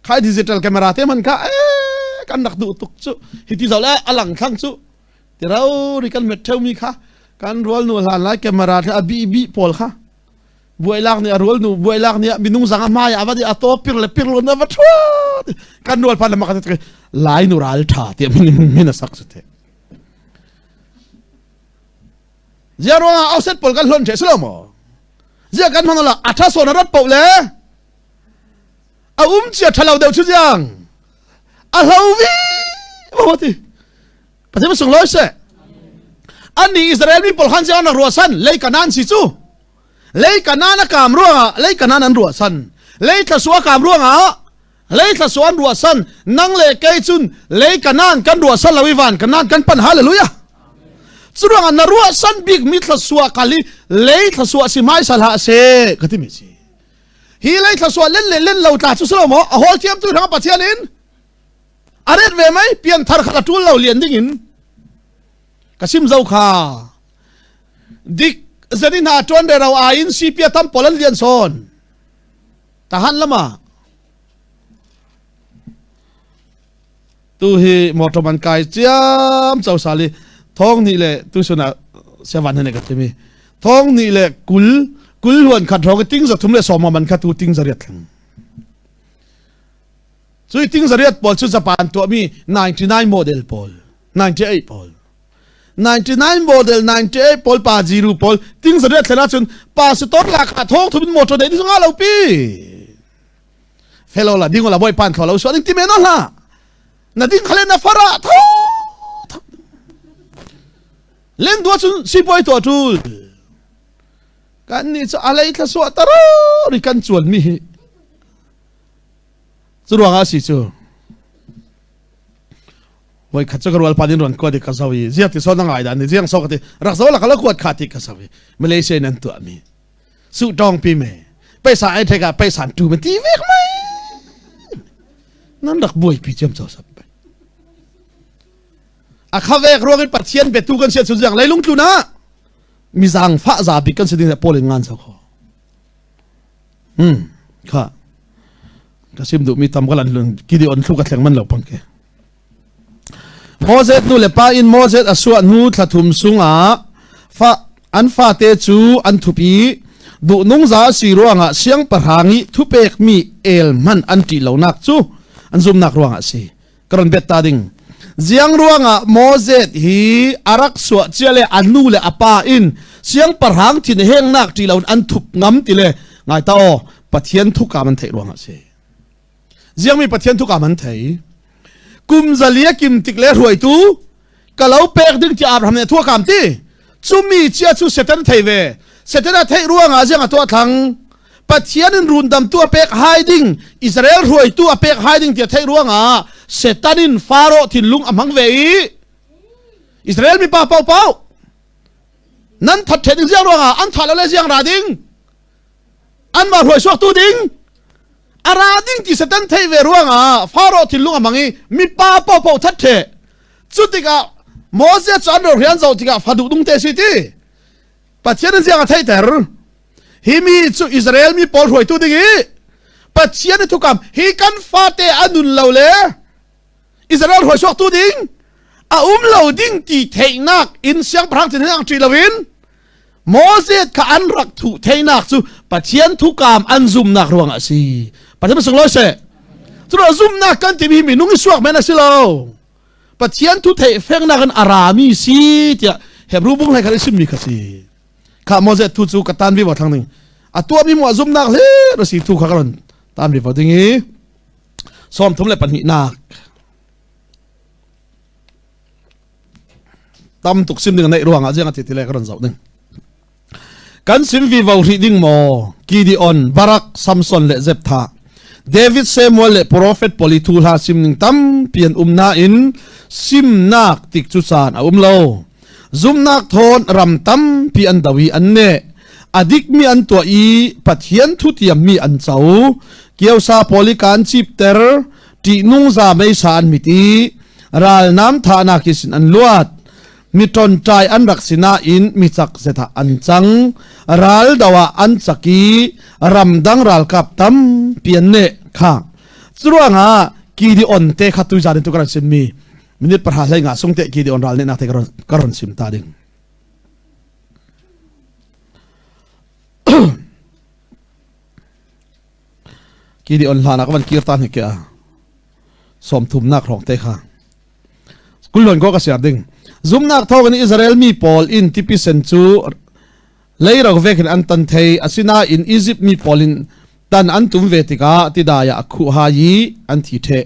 kha digital camera te man kha eh kan rak duh tuk cu hi ti zoh le a lang thlang cu ti ro ri kan met theu mi kha kan rual nu hlan lai camera the a bi bi pawl kha buai lak nih a rual nu buai lak nih minung zang a hmai a va di a to pir le pir lo na va thua kan rual phan le mak lai nu ral tha ti min min a sak su te Zia ruangah auset pawl kan hlon ṭhe si lo maw? Zia kan hmang lo a ṭha sawn a rat paoh le A um cia ṭhalo deuh cu ziang a hlo vi maw ti Pathian sunglawi seh. Annih Israel mi pawl khan ziang an ruahsan lei Kanaan si cu lei Kanaan a kaam ruangah lei Kanaan an ruahsan lei thlasua kaam ruangah lei thlasua an ruahsan nang le kei cun lei Kanaan kan ruahsan lo i van Kanaan kan pan. Hallelujah. Cu ruangah na ruahsan bik mi thlasua kal i lei thlasua si hmaisa hlah seh ka timi si. Hi lei thlasua len le len lo tla cu si lo maw a hawl thiam tu hrang Pathian in a ret ve mai pian thar kha tul lo lian ding in ka sim zo kha dik zani hna tuan re ro a in sipia tam polan lian son tahan lama tu hi motor man kai chiam chau sali thong ni le tu suna sevan hane ka timi thong ni le kul kul huan khat rong ting za thum le sawma man kha tu ting za riat thlang. Cui ting zariat pawl cu Japan tuahmi 99 model pawl, 98 pawl. 99 model, 98 pawl pa ziru pawl ting zariat thlen ahcun pa sitor la kha thong thum in motor dei ding nga lo pi. Fellow la ding la boy pan thlo lo so ding ti men hla. Na ding khale na fara tho. Len dua cun sipuai to tul. Kan ni chu alei thla suah taro ri kan chuan mi hi. Cu ruangah a si cu voi khat cu ka rual pa din ron kuat i ka zo i ziak ti so na ngai dan ni ziang so ka ti rak zo la ka la kuat kha ti ka zo i Malaysia in an tuah mi su tong pi me paisa ai theka paisa tu me ti vek mai nan rak buai pi chiam cho sap a kha vek ruang in Pathian betu kan sia chu ziang leilung tlu na mizang fa za bik kan si ding Paul in ngan so kho. Kha ka sim duhmi tam ka lan lun kidi on thlu ka thleng man lo pang ke. Moses nu le pa in Moses a suah hnu thla thum sungah fa an fate cu an thup i duhnung za si ruangah siangpahrang i thupekmi el hmanh an ṭih lonak cu an zumnak ruangah a si. Ka ron bet ta ding. Ziang ruangah Moses hi a rak suah cia le a nu le a pa in siangpahrang thin hengnak ṭi loin an thup ngam ti le ngai ta aw Pathian thukam an theih ruangah si. Ziangmi Pathian thukam an thei. Kum zali a kim tik le hruaitu ka lo pek ding ti Abraham nih a thuakam ti. Cumi chia cu Satan thei ve. Satan a theih ruangah ziang a tuah thlang. Pathian in rundamtu a pek hai ding, Israel hruaitu a pek hai ding ti a theih ruangah Satan in Pharaoh thinlung a hmang ve i Israel mipa paohpaoh nan that ṭhen ding ziang ruangah an thah lo le ziang ra ding anmah hruai suaktu ding a ra ding ti Satan theih ve ruangah Pharaoh thinlung a hmang i mipa paohpaoh that ṭheh. Cu tikah Moses cu an rian zoh tikah fa duh dung te si ti Pathian in ziang a theihter. Hi mi cu Israel mi pawl hruaitu ding i Pathian i thukam hi kan fate a nun lo le Israel hruai suaktu ding a um lo ding ti theihnak in siangpahrang thin ang ṭi loin Moses kha an rak thuh theihnak cu Pathian thukam an zumnak ruangah a si. Pathian sunglawi seh. Cu zumnak kan timi minung i suak men a si lo. Pathian thu theih fengnak in a rami si tiah Hebrew bung hlei khat i simmi kha si. Kha Moses thu cu ka tan vi thlang ding. A tuahmi mu zumnak hle ra si thu kha ka ron tan vi ding i 32 nak tam tuk sim ding neih ruangah ziang ati ti le ka ron zoh ding. Kan sim vivo hrih ding maw? Gideon, Barak, Samson le Jephthah. David, Samuel le profet pawl i thu hla sim ning tampi an um nain simnak tik cu caan a um lo. Zumnak thawn ram tampi an do i an neh. A dikmi an tuah i Pathian thutiammi an co. Kiosa pawl i kaan cipter, ṭihnung za meisa an mit i ralnam thahnak i sin an luat. Mi ṭonṭai an rak si nain mi cak zet ah an cang. Ral do ah an cak i ramdang ralkap tampi an neh kha. Curuangah Gideon te kha tuizan in tu ka ron simmi minute pahra hlei nga sung te Gideon ral nehnak te ka ron sim ta ding. Gideon hlan ah ka van kir ta hnik a 30nak hrawng te kha. Kulluan ko ka siar ding. Zumnak thawngin Israel mi pawl in tipi sen cu leiro vekin an tan thei. Asinain Egypt mi pawl in Tan an tum ve tikah tidai ah a khuh hai i an thi ṭheh.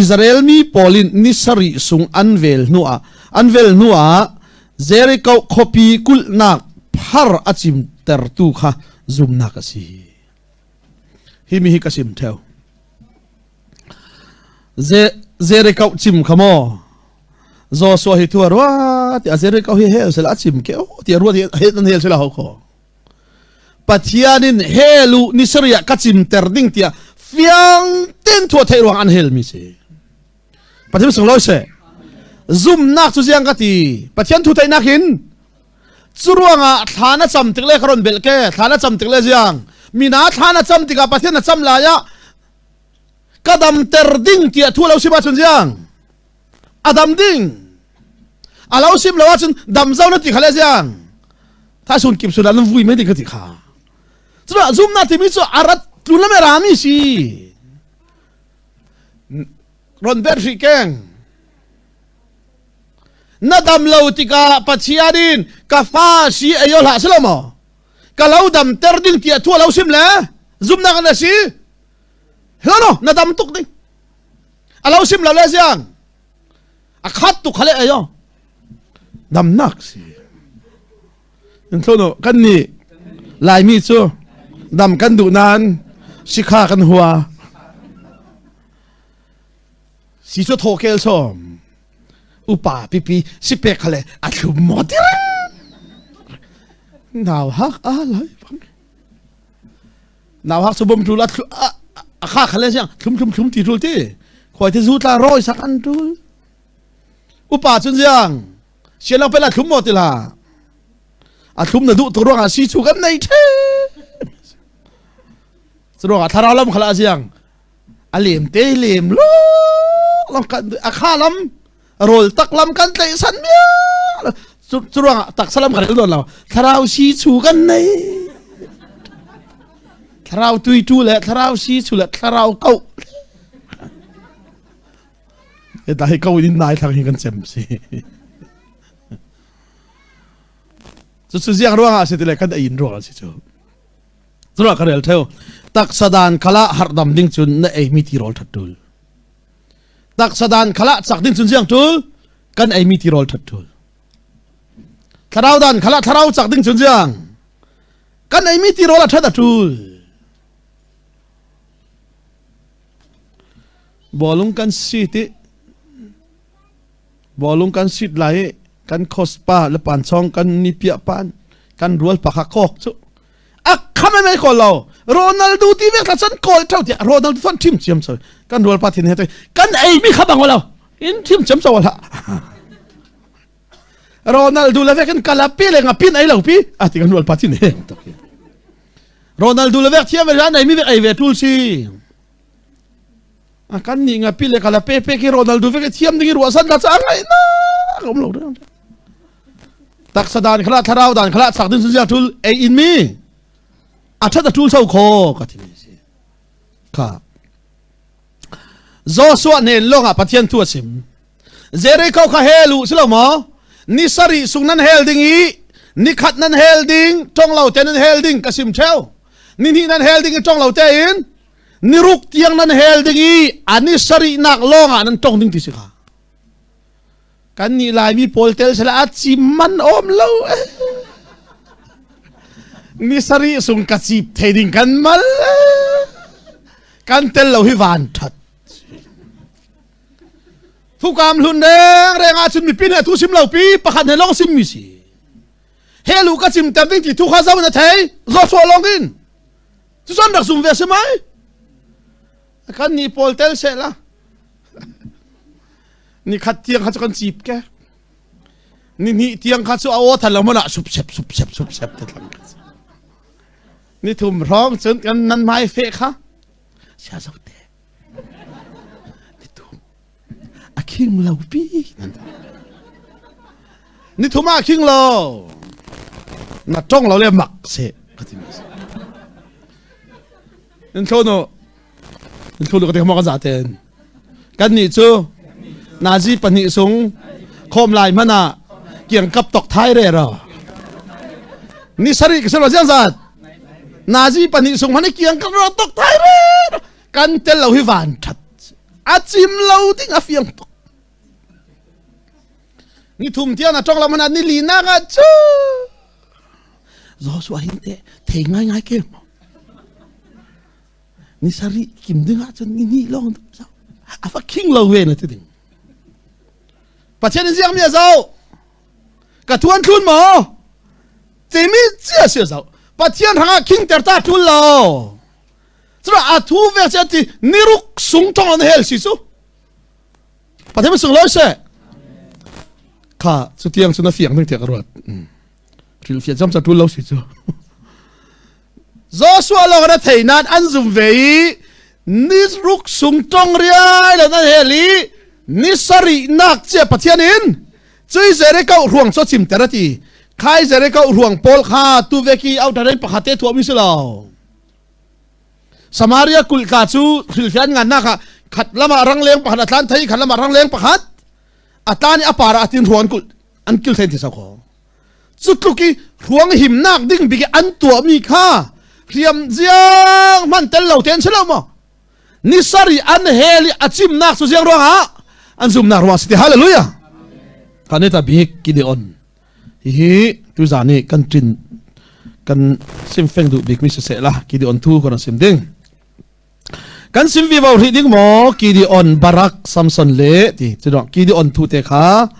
Israel mi pawl in ni sarih sung an vel hnuah an vel hnuah Jericho khuapi kulhnak phar a cimtertu kha zumnak a si. Hi mi hi ka sim ṭheo. Jericho cim kha maw Joshua hi thua rua ti a Jericho hi hel sela a cim ke ti a ruat hi nan hel sela ho kho. Pathian in hel u ni sarih ah ka cimter ding tiah fiang ten thua theih ruang an hel mi si. Pathian sunglawi seh. Zumnak cu ziang ka ti. Pathian thu theihnak in cu ruangah thla na cam tik le ka ron belh ke thla na cam tik le ziang mina thla na cam tikah Pathian na cam lai ah ka damter ding tiah thu lo si ba chun ziang a dam ding a lo sim lo ahcun dam zo na ti kha le ziang tha sun kip sun an vui mai ding ka ti kha cuna zumna timi cu arat tlun lam rami si ron ber hri keng na dam lo tikah Pathian in ka fa si ayo hlah si lo maw ka lo dam ter ding tiah thu lo sim le zumnak an si hlo na dam tuk ding a lo sim lo le ziang a khat tuk khale ayo damnak si in thlono kan ni laimi cu dam kan duh nain sikha kan hua si cu thaw kel som upa pipi si pek khale a thlum mo tirang nau hak a lai bang Nau hak subom tul a a kha khale siang thlum thlum thlum ti tul ti khoi ti zu tla roi sak an tul upa chun ziang sialang pela thlum mo ti la a thlum na duh tu ruang ah si chu kan nei the cu ruang ah thlarau lam khala ziang a lem te lem lo long kan a kha lam rawl tak lam kan tlaih san mia cu ruangah taksa lam kan don lo thlarau si chu kan nei thlarau tuitu le thlarau si chu le thlarau ko eta hi ko in nai thlang hi kan cem si cu cu ziang ruangah si ti le kan ein ruangah si cu cu ruang ka rel theu taksa dan khala hardam ding cun na ei mi ti rawl that tul Taksa dan khala cak ding cun ziang tul kan eimi tirawl that tul. Thlarau dan khala thlarau cak ding cun ziang kan eimi tirawl a that a tul. Bawlung kan si ti bawlung kan sit lai i kan khospa le panchong kan ni pia pan kan rual pakha kok cu a kham mai ko lo Ronaldo ti ve kha chan kawl thau ti Ronaldo thon thim chiam choi kan rual pa thin he kan ei mi kha bang lo in thim chiam chaw la Ronaldo la ve kan kala pi le nga pin ei lo pi a ti kan rual pa thin he Ronaldo la vek thiam ve ran ei mi vek ei ve tul si a kan ni nga pi le kala pe pe ki Ronaldo ve ke thiam ding ruwa san la cha ngai na kom lo Taksa dan khala thlarau dan khala sak ding sun tul ei in mi a that a tul so kho ka ti mi si kha Joshua nen long ah Pathian thu a sim Jericho kha hel u silo maw ni sari sung nan hel ding i ni khat nan hel ding tong lo te nan hel ding ka sim theo ni hnih nan hel ding i tong lo te in ni ruk tiang nan hel ding i ani sari nak long ah nan tong ding ti si kha Kan nih Laimi pawl tel sela a cim man awm lo. Ni sarih sung ka cip thei ding kan mal. Kan tel lo hi van that. Thukam hlun reng reng ah cun mipi nih thu sim lo pi pakhat he long sim mi si. Helu ka cim tem ding ti thu kha zo na thei zo so long in. Cu son rak zum ve si mai. Kan ni pawl tel se la. Ni khat tiang kha cu kan cip ke. Ni hnih tiang kha cu a aw than lo mana sup sep sup sep sup sep te thlang. Ni thum hrawng cun kan nan hmai fe kha sia zo te. Ni thum a khing lo pi. Ni thum a khing lo. Na tong lo le mak se ka ti mi. In thlo no in thlo ka te mo ka za ten. Kannih cu nazi pahnih sung khawm lai hmanh ah kiangkap tok thai re ro. Ni sarih ka selo ziang zat? Nazi pahnih sung hman i kiang kan ro tok thai re. Kan tel lo hi van that. A chim lo ding a fiang tuk. Ni thum tiang a tong lo mana ni li nak ah cu. Joshua hin te thei ngai ngai ke mo. Ni sari kim ding ah cun ni ni long a fa king lo ve na ti ding. Pathian in ziang mi a zo. Ka tuan thlun maw? Timi cia si zo. Pathian hrangah king ter ta tul lo. Cura a thu ve che ti niruk sung tong an hel si cu. Pathian sung loi se. Kha cu tiang cu na fiang ding tiah ka ruat. Thil fian jam cha tul lo si cu. Joshua lawng na thei nan an zum ve i ni ruk sung tong riai lo nan hel i ni sarih nak cia Pathian in cui Jericho ruang cho chim ter ati khai Jericho ruang pawl kha tu ve ki au taren pakhat te thuam si lo Samaria kulh tla cu hrilhfian ngan nak ah khat lama rangleng pakhat a tlan thei khat lama rangleng pakhat a tlan i a par ah atin ruang kulh an kil then ti sa kho cu tluk i ruang himnak ding bik an tuahmi kha hriam ziang hman tel lo ten si lo maw ni sari an hel i a chimnak cu ziang ruangah an zumnak ruang si ti hallelujah kan ta bik Gideon hihi tuzan i kan tin kan sim feng duh bik mi si seh la Gideon thu kan sim ding kan sim vi vo rih ding maw Gideon Barak Samson le ti chu Gideon thu te kha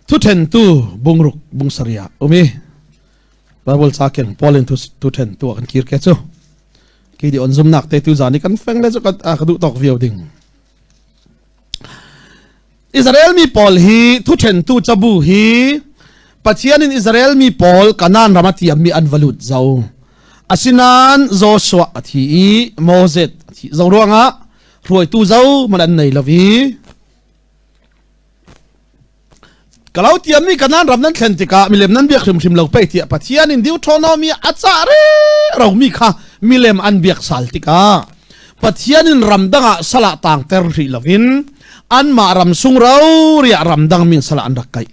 thu then tu bungruk bungsaria umi Bible ca keng Paul in thu then tu kan kir ke chu Gideon zumnak te tu zan i kan feng le chu ka ka duh tok viau ding Israel mi pawl hi thuthentu cabu hi Pathian in Israel mi pawl Kanaan ram a tiammi an va lut zo. Asinain Joshua a thi i Moses a thi zo ruangah hruaitu zo man an nei lo i ka lo tiammi Kanaan ram nan thlen tikah milem nan biak hrimhrim lo pei tiah Pathian in Deuteronomy a cah re romi kha milem an biak sal tikah Pathian in ramdang ah salah tangter rih loin anmah ram sung ro riah ramdang min salah an rak kaih.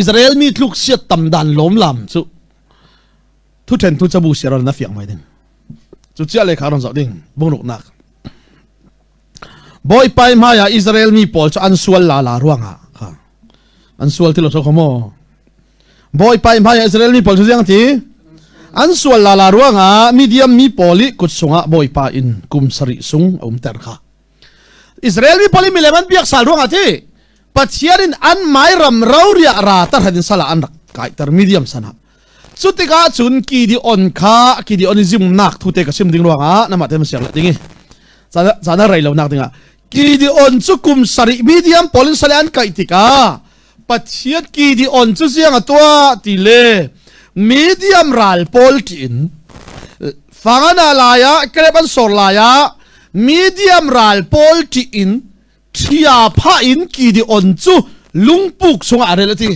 Israel mi tluk siat tam dan lawm lam cu thu then thu chabu siaral na fiang mai ding. Cu chia le kha ron zoh ding bungruk nak. Bawipa hmai ah Israel mi pawl cu an sual la la ruangah kha an sual ti lo so kho maw? Bawipa hmai ah Israel mi pawl cu ziang ti? An sual la la ruangah Midian mi pawl i kut sungah Bawipa in kum sarih sung a umter kha. Israel mi pawl i milem an biak sal ruangah ti Pathian in an mai ram roria ra ta hran in sala an rak kaiter Midian sana. Cu tikah cun Gideon kha Gideon i zumnak thu te ka sim ding ruangah namah te siang le ding i caan a rei lo nak dingah Gideon cu kum sarih Midian pawl in sale an kaih tikah Pathian Gideon cu ziang a tuah ti le Midian ral pawl ṭih in fangana lai ah grep an sor lai ah Midian ral pawl ṭih in ṭhia phah in Gideon cu lungpuk chungah a rel a ti.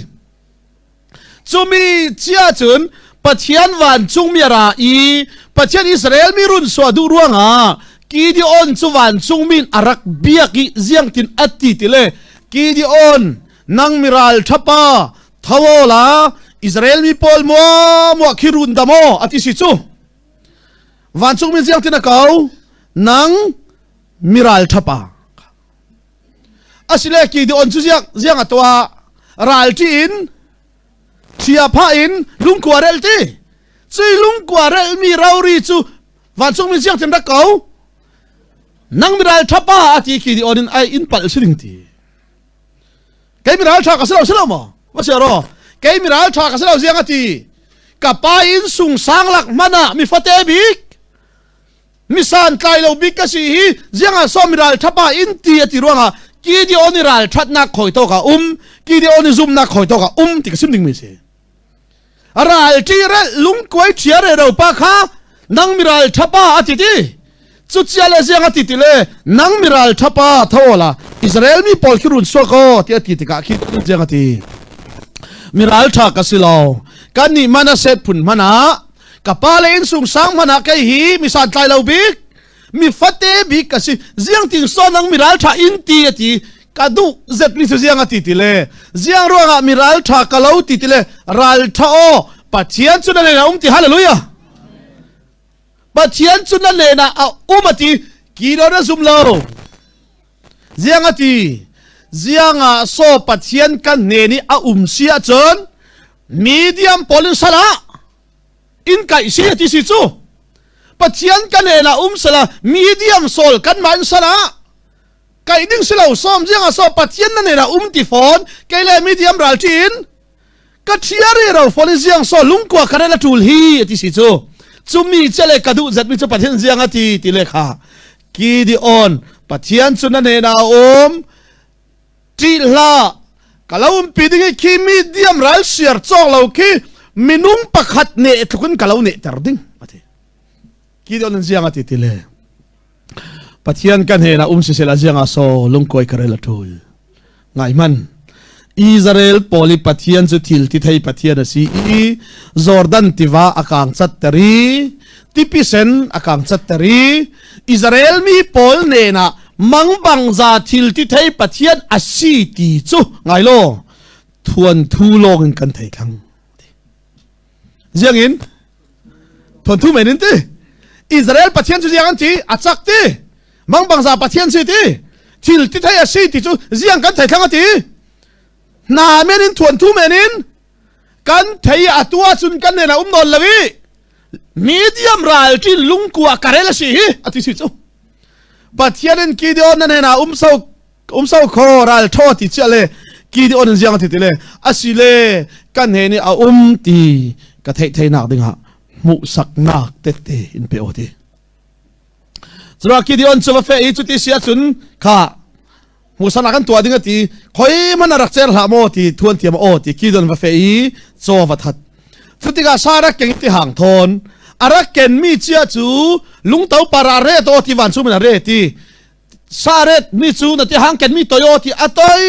Cumi cia cun Pathian vancungmi a ra i Pathian Israel mi run suah duh ruangah Gideon cu vancungmi in a rak biak i ziangtin a ti ti le Gideon nang miral ṭhapa tho la Israel mi pawl mua mua khi run dam aw a ti si cu vancungmi ziangtin a ko nang miral ṭhapa asile Gideon cu ziang ziang a tuah ralṭi in ṭhia phah in lungkua rel ti cui lungkua rel mi rori cu vancung mi ziang tin rak ko nang mi ral ṭhapa a ti Gideon in ai in palh si ding ti kei mi ral ṭha ka si lo si lo maw va sia ro kei mi ral ṭha ka si lo ziang a ti ka pa in sung sang lak hmanh ah mi fate bik mi santlai lo bik ka si hi ziangah sawm ral thapa in ti a ti ruangah Gideon i ral thatnak khoi to ka um Gideon i zumnak khoi to ka um ti ka sim ding mi si ral ṭi rel lungkuai ṭhia re ro pa kha nang mi ral thapa a ti ti cu chia le ziang a ti ti le nang mi ral thapa thola Israel mi pawl khi run suak ko ti a ti tikah khi ziang a ti mi ral tha ka si lo kan nih Manasseh phun hmana ka pa le innsung sang hmanh ah kei hi mi santlai lo bik mi fate bik ka si ziang ting so nang mi ral tha in ti a ti ka duh zet mi cu ziang a ti ti le ziang ruangah mi ral tha ka lo ti ti le ral tha aw Pathian cu na hnenah um ti hallelujah. Pathian cu na hnenah a um a ti Gideon a zum lo. Ziang a ti ziang ah so Pathian kan hnen i a um si ahcun medium pawl in sal ah in kaih si ti si cu Pathian kan hnenah um sala medium sawl kan mah in sal ah kaih ding si lo sawm ziang ah so Pathian na hnenah um ti fawn kei le medium ral ṭin ka ṭhiari ro fawn i ziang so lungkua ka rel a ṭul hi ti si cu cumi chele ka duh zat mi cu Pathian ziang a ti ti le kha Gideon Pathian cu na hnenah a um ṭih hlah ka lo umpi ding i khi mi diam ral siar cawk lo khi minung pakhat ne tluk in ka lo nehter ding ati Gideon in ziang ati ti le Pathian kan he na um sisel a ziang a so lungkuai ka rel a ṭul ngai man Israel pawl i Pathian cu thil ti thei Pathian a si i Jordan tiva a kang cat ter i tipi sen a kang cat ter i Israel mi pawl nen ah mangbangza thil ti thei Pathian a si ti cu ngai law thuan thu lawng in kan thei thlang ziang in thuan thu men in ti Israel Pathian cu ziang an ti a cak ti mangbangza Pathian si ti thil ti thei a si ti cu ziang kan thei thlang a ti hna men in thuan thu men in kan thei a tu ahcun kan nen a um nawn lo i medium ral ṭin lungkua karel a si hi a ti si cu Pathian in Gideon nan hena um so um so kho ral tho ti chia le Gideon in ziang ti ti le asile kan he ni a um ti ka theih thei nak ding ah hmuhsaknak tette in pe o ti Cura Gideon cu va fe i cuti si ahcun kha hmuhsaknak kan tuah ding a ti khoi man a rak cer hlah maw ti thuan thiam aw ti Gideon va fe i caw va that cu tikah sa rak keng ti hang thawn a rak ken mi chia cu lungto para re to ti van chung in a re ti sa ret mi cu na ti hang ken mi toyo ti a toi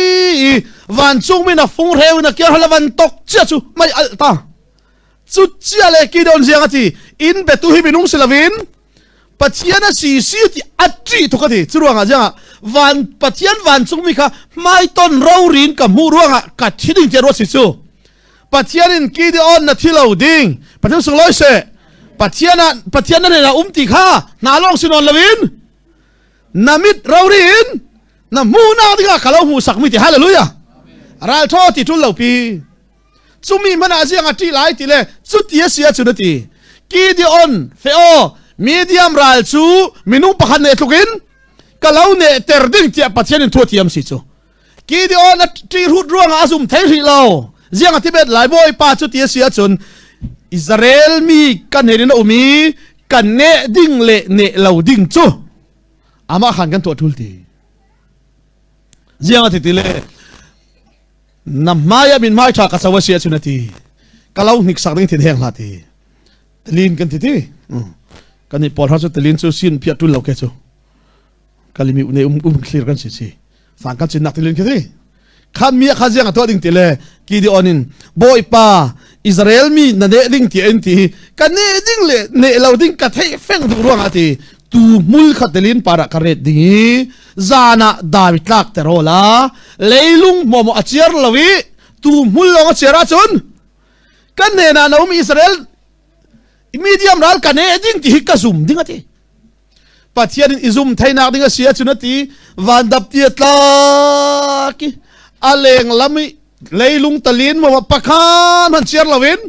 i vancung mi na fung reu na kiar hala van tok chia cu mai al ta cu chia le Gideon ziang a ti in betu hi minung si lovin Pathian a si si ti a ṭih tuk a ti cu ruangah ziangah van Pathian vancungmi kha hmaiton rorin ka hmuh ruangah ka thi ding tiah ruat si cu Pathian in Gideon na thi lo ding Pathian sunglawi seh Pathian ah Pathian na hnenah um ti kha hna lawng si nawn loin na mit rorin na hmuhnak dingah ka lo hmuhsak mi ti hallelujah ral thaw ti ṭul lo pi Cumi hmanh ah ziang a ṭih lai ti le cuti a si ahcun a ti. Gideon feo Midian ral cu minung pakhat ne tluk in ka lo nehter ding tiah Pathian in thu a thiam si cu. Gideon a ṭihrut ruangah a zum thei rih lo. Ziang a ti bet lai Bawipa cu ti a si ahcun Israel mi kan hen in a um i kan neh ding le neh lo ding cu amah khan kan tuah ṭhul ti. Ziang a ti ti le na hmai ah min hmai ṭha ka co a si ahcun a ti ka lo hniksak ding thin heng hlah ti tilin kan ti ti kan nih pawl cu tilin cu sin phiah ṭul lo ke cu kalimi une um um thlir kan si si sang kan cin nak tilin khi ti kha mi kha ziang a tuah ding ti le Gideon in bawipa Israel mi na ne ding ti in ti ka ne ding le ne lo ding ka theih feng duh ruang ah ti tu hmul kha telin para ka ret ding i zan ah dawi tlak ter la leilung hmuam a ciar lo i tu hmul lawng a ciar ahcun kan hnenah na um Israel medium ral kan e ding ti hi ka zum ding ati Pathian in izum theinak ding a si ahcun ati vandap ti a tlak i a leng lam i leilung talin mo pakhan han ciar loin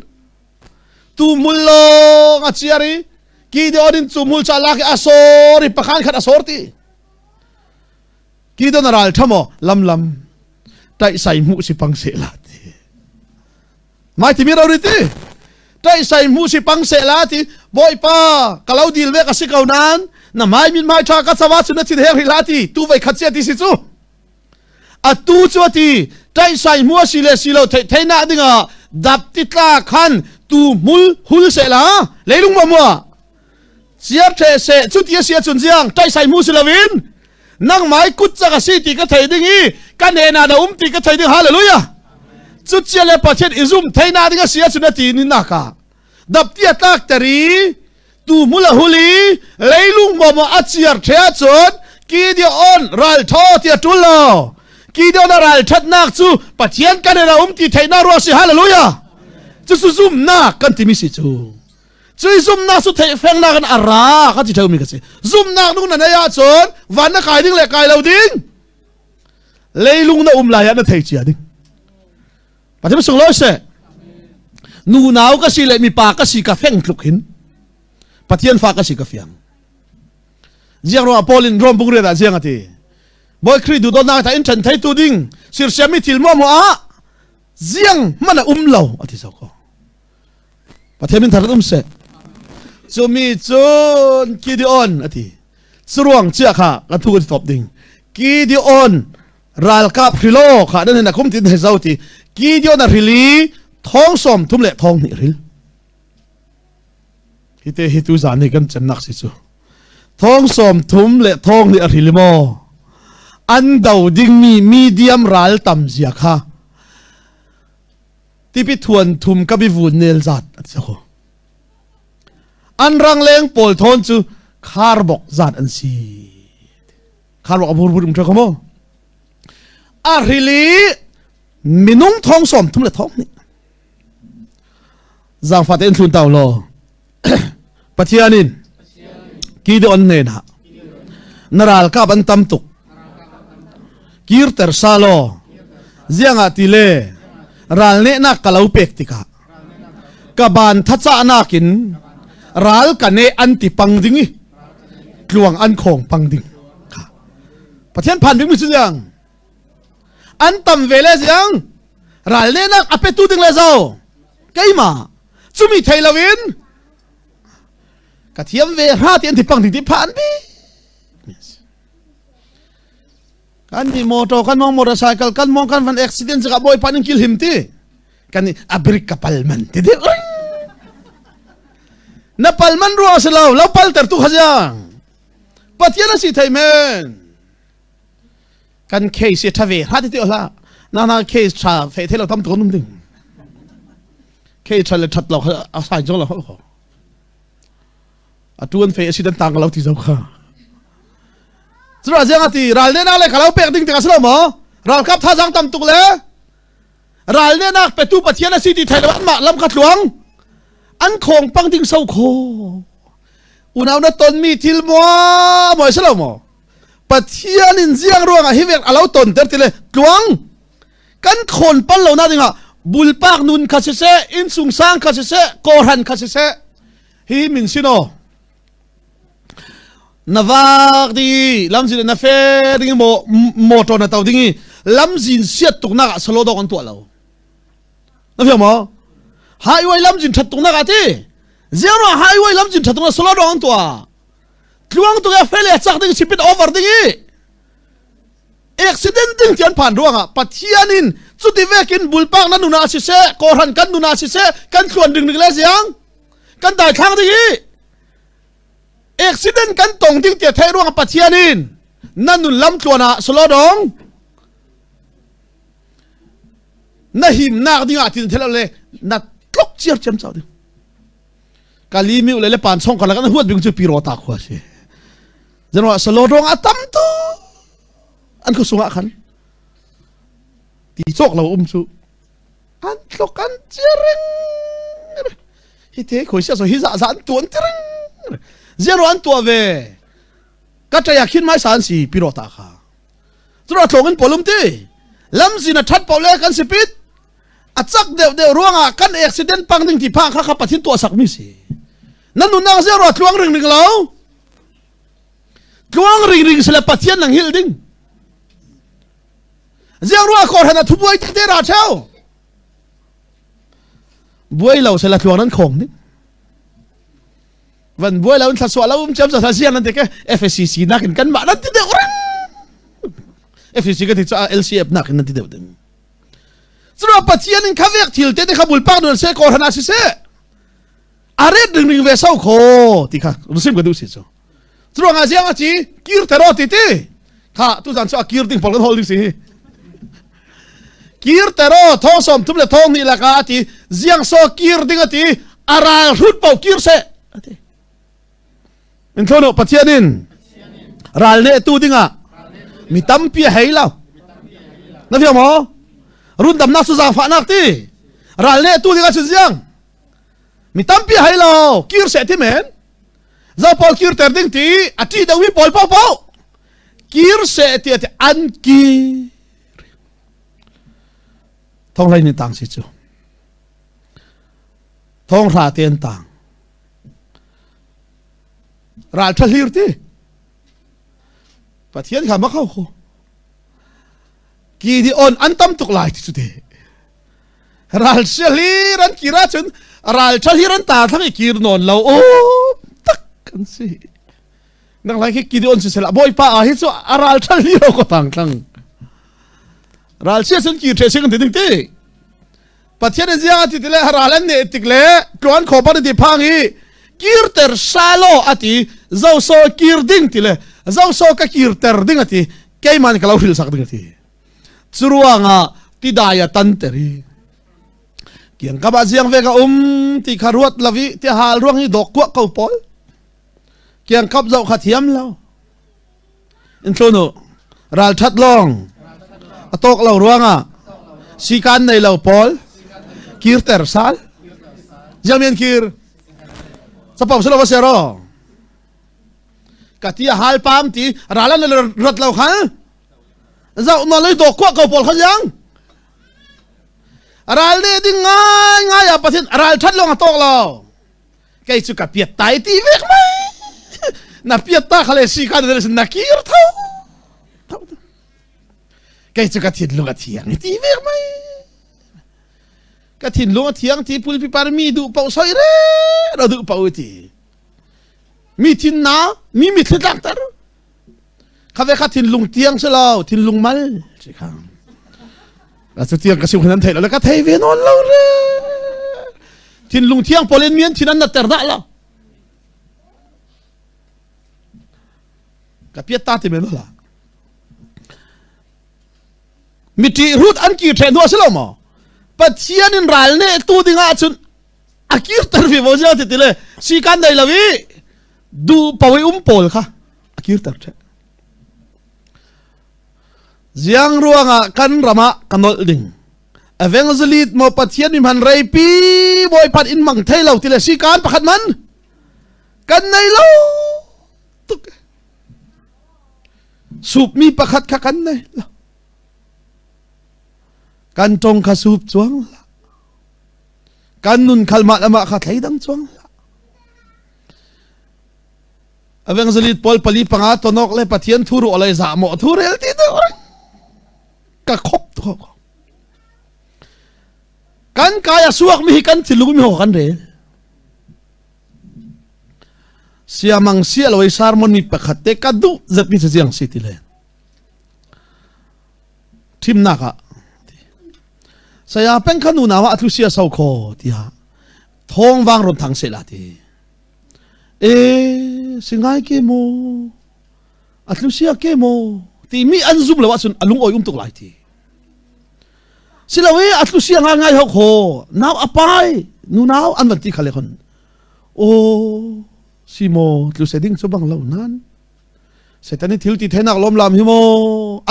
tu hmul lawng a ciar i Gideon in cu hmul cha lak i a sor i pakhan khat a sor ti Gideon a ral ṭha maw lam lam taih sai hmuh si pang seh la ti mai timi ro ti taih sai hmuh si pang seh la ti bawipa ka lo dil ve ka si ko nan na mai min mai ṭha ka chawa cu na thin her hi la ti tu vai khat cia ti si cu atu cu a ti ṭaihsai hmu a si le si lo theih theihnak dingah dap ti tla khan tu hmul hul seh la leilung ma mua ciar the seh cu ti a si ahcun ziang ṭaihsai hmu si loin nangmai kut cak a si ti ka thei ding i ka hnenah na um ti ka thei ding hallelujah cu cia le Pathian i zum theihnak ding a si ahcun a ti ni naka dap ti a tlak ter i tu hmul a hul i leilung maw a ciar ṭhe ahcun Gideon ral tho ti a ṭul lo Gideon a ral ṭhatnak cu Pathian kan in a um ti theihnak ruah si hallelujah. Cucu zumnak kan timi si cu. Cui zumnak cu theihfengnak in a ra ka ti ṭheumi ka si. Zumnak nung na nei ahcun van na kai ding le kai lo ding leilung na um lai ah na thei cia ding. Pathian sunglawi seh. Nunau ka si le mipa ka si ka feng tluk hin Pathian fa ka si ka fiang. Ziang ruangah Paul in Rom bung rian ah ziang a ti. Bawi Khrih duhdawtnak ta in ṭhen theitu ding sirsiammi thil muahmuah ah ziang hmanh a um lo a ti zo ko. Pathian min thar um seh. Cu mi cun Gideon a ti. Curuang chia kha kan thu kan top ding. Gideon ralkap hrilo kha nan hin a kum tin he zo ti. Gideon a hrili thong som thum le thong hnih ril. Hi te hi tu zan hi kan cemnak si cu. Thong som thum le thong hnih a hril maw? An do dingmi medium ral tam zia kha tipi thuan thum ka bi vun nel zat a ti ko. An rangleng pawl thawn cu kharbok zat an si. Kharbok a bur bur um ṭha mo. A hrili minung thong som thum le thong hnih. Zaangfah tein thlun tau law Pathian in Gideon hnenah na ralkap an tam tuk kirter sa law ziangah ti le ral nehnak ka lo pek tikah ka ban thacahnak in ral ka neh an ti pang ding i tluang an khong pang ding Pathian phan ding mi cu ziang an tam ve le ziang ral nehnak a petu ding le zo keimah cumi thei loin ka thiam ve hra ti an ti pang ding ti phan bi kan ni motor kan mong motorcycle kan mong kan van accident cakah bawipa ning kil him ti kan ni abrik ka pal man ti ding na pal man ruang si lo lo pal ter tu kha jiang pathian a si thei men kan case hi tha ve hra ti ti hla na na case tha fe the lo tam tu num ding case tha le that lo kha a sai jo lo ho a tuan fe asi dan tang lo ti zo kha Cura ziang ati ral ne na le kalau pek ding tikah silo mo ralkap thazang tam tuk le ral ne nak petu pathian asi ti thai lo an mah lam kha tluang an khong pang ding so kho unau na ton mi thil mo moi silo mo Pathian in ziang ruangah hi vek alo ton ter tile tluang kan khawn pal lo na dingah bulpak nun kha siseh innsung sang kha siseh kawhran kha siseh hi min sino na vak di lamzin na fe ding mo motor na tau ding i lamzin siat tuk nak ah salo dok an tuah lo na fiang mo highway lamzin that tuk nak ah ti ziang highway lamzin that tuk nak salo dok an tuah tluang tuk e fel e chak ding sipit over ding i accident ding ti an phan ruangah pathian in cuti vekin bulpak na nuna siseh kawhran kan nuna siseh kan thluan ding ding le ziang kan dai thlang ding i accident kan tong ding tia thei ruangah pathian in na nun lam tluan ah solo dong na himnak ding ah tin thelo le na tlok chiar chiam chau ding kali mi le le pan chong kala kan huat bing chu piro ta khua si janwa salo rong atam tu an khu sunga khan ti chok lo um chu an tlok an chiring hi te khoi sia so hi za za an tuan tiring zero an tua ve ka taya khin mai san si piro ta kha chura tlong in polum ti lamzin a that pole kan sipit a cak deuh deuh ruangah kan accident pang ding ti phang kha kha pathin tuah sak mi si nan nunnak zero tluang ring ring lo tluang ring ring sile pathian nang hil ding ziang ruah kor han a thu buai te te ra theu buai lo sela tluang nan khong ding van buai lo in thla suah lo um cham sa siang nan te ke FSCC nakin kan mah nan ti deuh ring FSCC ka ti cha LCF nakin nan ti deuh ding Cura Pathian in khavek thil te te kha bulpak nun se ko hana si se aret ring ring ve sau kho ti kha rusim ka du si chu cura nga ziang a chi kir tero ti ti kha tu zan chu a kir ding pol kan hol ding si kir tero thong som thum le thong ni laka ati ziang so kir ding ati aral hrut pau kir se ati In thlono Pathian in ral ne tu dingah mi tampi a hei lo. Na fiang maw? Rundamnak cu zaangfahnak ti. Ral ne tu ding ahcun ziang mi tampi hai lo kir seh ti men. Zo pawl kir ter ding ti a ṭi deuhmi pawl paohpaoh kir seh ti ti an kir. Thong hlei ni tang si cu. Thong hra te an tang. Ral ṭha hlir ti. Pathian kha ma kho kho. Ki di on an tam tuk lai ti cu te. Ral sia hlir an kir ahcun ral ṭha hlir an ta thlang i kir nawn lo o tak kan si. Nang lai khi Gideon si sela bawipa a hi cu a ral ṭha hlir ko tang thlang. Ral sia cun kir ṭhe sing ti ding ti. Pathian in ziang ati tile ral an ne tik le tluan kho par ti phang i kirter salo ati zo so kir ding tile zo so ka kirter ding ati keiman ka lo hril sak ding ati curuangah tidai a tan ter i kiang ka ba ziang ve ka um ti kha ruat lavi ti hal ruang hi dok kuah ko pawl kiang kap zoh kha thiam lo in thlunu ral that lawng a tawk lo ruangah sikan nei lo pawl kirter sal ziamian kir sapau selo va sero ka ti a hal pam ti ral an rat lo khal zau na lei dok kwa ko pawl kha yang ral ne ding ngai ngai a pathin ral that long a tawk lo kei cu ka piat tai ti vek mai na piat ta khale si ka de na kir tho tho kei cu ka thinlung a thiang ti vek mai ka thinlung a thiang ti pulpi par mi duh paoh soi re ra duh paoh ti mi thin na mi mitthli tlakter kha ve kha thinlung tiang si lo thinlung mal si kha a cu tiang ka sim khan an thei lo le ka thei ve nawn lo re thinlung thiang pawl in mian thin an natter dah lo ka piat ta ti men la mi ṭi rut an kir ṭhe hnu a si lo maw pathian in ral ne tu ding ah cun a kirter ve mo sia ti ti le si kan nei lo i du pawi um pawl kha a kirter ṭhe Ziang ruangah kan ram ah ka nolh ding. Evangelist maw Pathian mi hman reipi bawipat in mang thei lo ti le sikaan pakhat man kan nei lo tuk. Sup mi pakhat kha kan nei lo. Kan tong kha sup chuang la. Kan nun khal mah le mah kha thleidang chuang la. Evangelist pawl pali panga tonok le Pathian thu ru olai za mo thu rel ti tu ka khop tu ko kan kai a suak mi hi kan thilung mi ho kan rel siamang sia loi sermon mi pakhat te ka du zet mi chiang si ti le thimnak ah saya peng kha nu nawa athu sia sau kho tia thong wang ron thang se la ti E si ngai ke maw a tlu sia ke maw timi an zum lo ahcun a lung awi um tuk lai ti silo i a tlu sia ngai ngai ho kho nau a pai nu nau an van ti khale khon o si maw tlu se ding chu bang lo nan Satan i thil ti thenak lom lam hi maw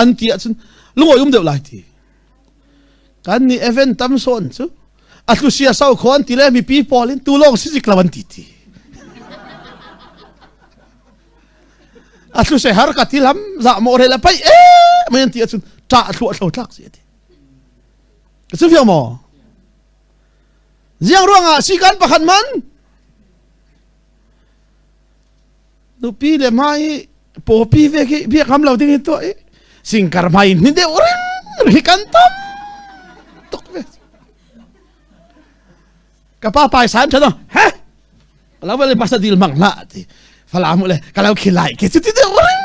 an ti ahcun lung awi um deuh lai ti Kan nih event tam sawn cu a tlusia sau kho an ti le mipi pawl in tu lawng si zik lo an ti ti. A tlu se har ka ti lam za mo re la pai e mai an ti ahcun ṭah thlu a thlo tlak si ati. Ka sim fiang maw? Ziang ruangah sikan pakhat man nupi le hmai pawpi ve khi biakam lo ding hi tuah i singkar hmai ni deuh ring hi kan tam tuk ve ka pa pai san thano he lo vele pasa dil mang la ti falam le ka lo khilai ke ti deuh ring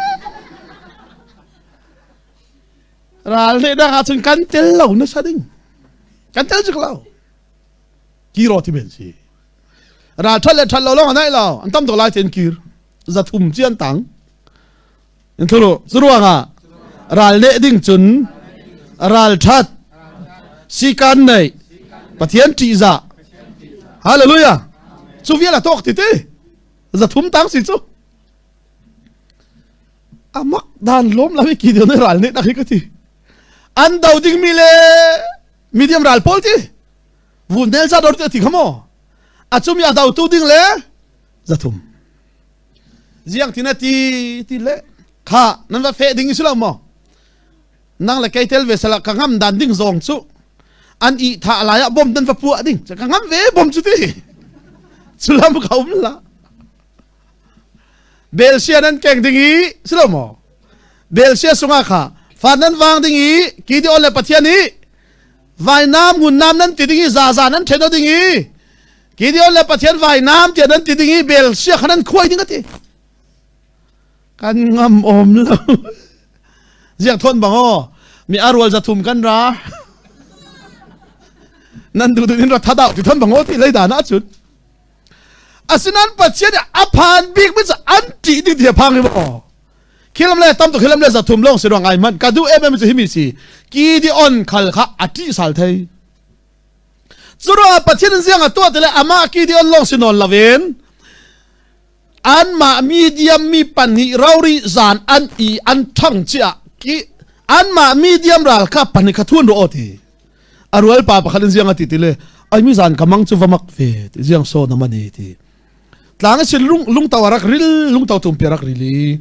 ral ne dang ah cun kan tel lo na sa ding kan tel zik lo kiro ti men si ral that le that lo long anai lo an tam tuk lai ten kir za thum chi an tang in thulu curuangah ral ne ding cun ral that sikan nei pathian ṭihzah hallelujah cu vial a tawk ti ti za thum tang si cu amak dan lom la ki deu ne ral ne dak hi ka ti an do ding mi le medium ral pawl ti. Vun nel za dor ti kha maw? A cumi a dotu ding le 300. Ziang tin a ti ti le kha nan va feh ding si lo maw? Nang le kei tel ve sala ka ngam dan ding zong cu an i tha lai ah bom nan va puah ding ka ngam ve bom cu ti culam ka um la Belsia nan keng ding i si lo maw Belsia sungah kha fa nan vang ding i Gideon le Pathian i vainam ngun nam nan ti ding i zaza nan then ding i Gideon le Pathian vainam tiah nan ti ding i Belsia kha nan khuai ding ati kan ngam om lo ziang thon bang o mi arual 300 kan ra nan du in ra thadau ti thon bang o ti lei dan ah cun Asinain Pathian nih a phan bik mi cu an ṭih ding ti a phang hi maw? Khilam le tam tuk khilam le 300 lawng si ruang ai man ka duh em em cu himi si Gideon khal kha a ṭih sal thei. Cu ruangah Pathian in ziang a tuah ti le amah Gideon lawng si nawn loin anmah medium mi pahnih rori zan an i an ṭhang cia ki anmah medium ral kha pahnih kha thun ru aw ti. A rual pa pakhat in ziang a ti ti le ai mi zan ka mang cu va mak ve ti ziang so na mani ti tlang sin lung lungto rak ril lungto tum pi rak ril i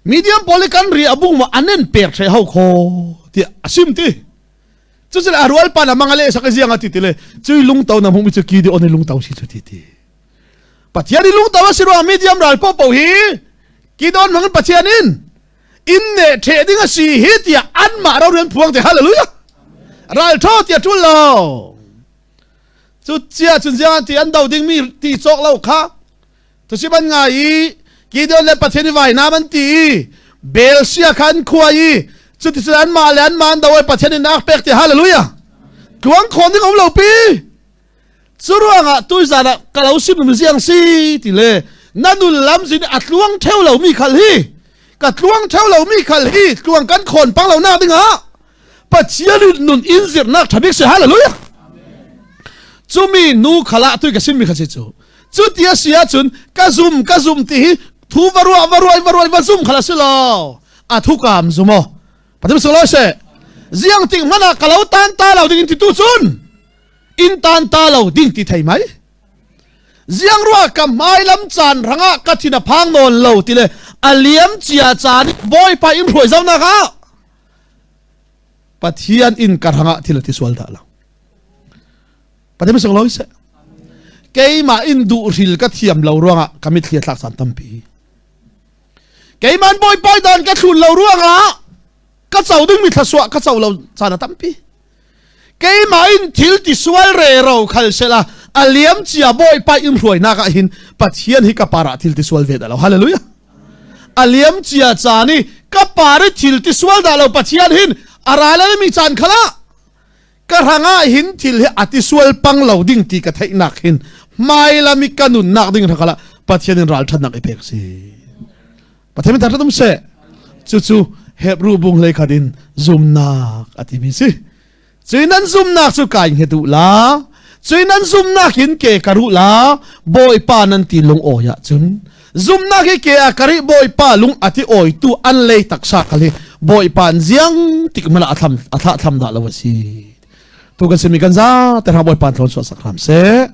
medium poli kan ri abung ma anen pek the ho kho ti asim ti cu cun a rual pa na mang ale sak ziang a ti ti le cui lungto na hmu mi cu ki di on lungto si cu ti ti Pathian i lungto a si ruang medium ral po po hi ki don mang Pathian in inn ne ṭheh ding a si hi tiah anmah ro rian phuang te hallelujah ral ṭhaw tiah ṭul lo cu cia cun ziang ti an do ding mi ti cawk lo kha tusi ban ngai i Gideon le Pathian i vainam an ti i Belsia kha an khua i cuticun anmah le anmah an do i Pathian in ak pek ti hallelujah tluang khawn ding um lo pi Cu ruangah tuizan ah ka lo sim ziang si ti le na nun lam zin a tluang theu lo mi khal hi ka tluang theu lo mi khal hi tluang kan khawn pang lo nak ding ah Pathian in nun in zirnak thabik si hallelujah cumi nu khala tui ka sim mi kha si cu cu tia si ahcun ka zum ka zum ti hi thu va ruah va ruai va ruai va zum khala si lo a thu kam zumo pathian solo se ziang ting mana ka lo tan ta lo ding in ti tu cun in tan ta lo ding ti thei mai ziang rua ka hmailam caan rangah ka thin a phang nawn lo ti le a liam cia caan bawipa in hruai zau nak ah pathian in ka rangah thil a ti sual dah lo pathian sung loi se keimah in duh hril ka thiam lo ruangah ka mitthli a thlak caan tampi keiman bawipa dan ka thlun lo ruangah ka co ding mi thlasua ka co lo caan a tampi Keimah in thil ti sual rero khal sela a liam cia bawipa in hruainak ah hin Pathian hi ka par ah thil ti sual ve dah lo hallelujah a liam cia caan i ka par i thil ti sual dah lo Pathian hin a ral mi caan khala ka hrangah hin thil hi a ti sual pang lo ding ti ka theihnak hin hmailam i ka nunnak ding khala Pathian in ralṭhatnak i pek si Pathian min thangṭhat um seh. Cucu Hebrew bung hlei khat in zumnak a timi si. Cui nan zumnak cu kai nge duh la. Cui nan zumnak in ke ka ruh la. Bawipa nan ti lung awi ahcun zumnak hi ke a kari Bawipa lung a ti awi tu an lei taksa khal hi Bawipa an ziang tik mala a thlam a thlah thlam dah lo a si. Tu kan simi kan za te hra Bawipa thlawn suah sak hram seh.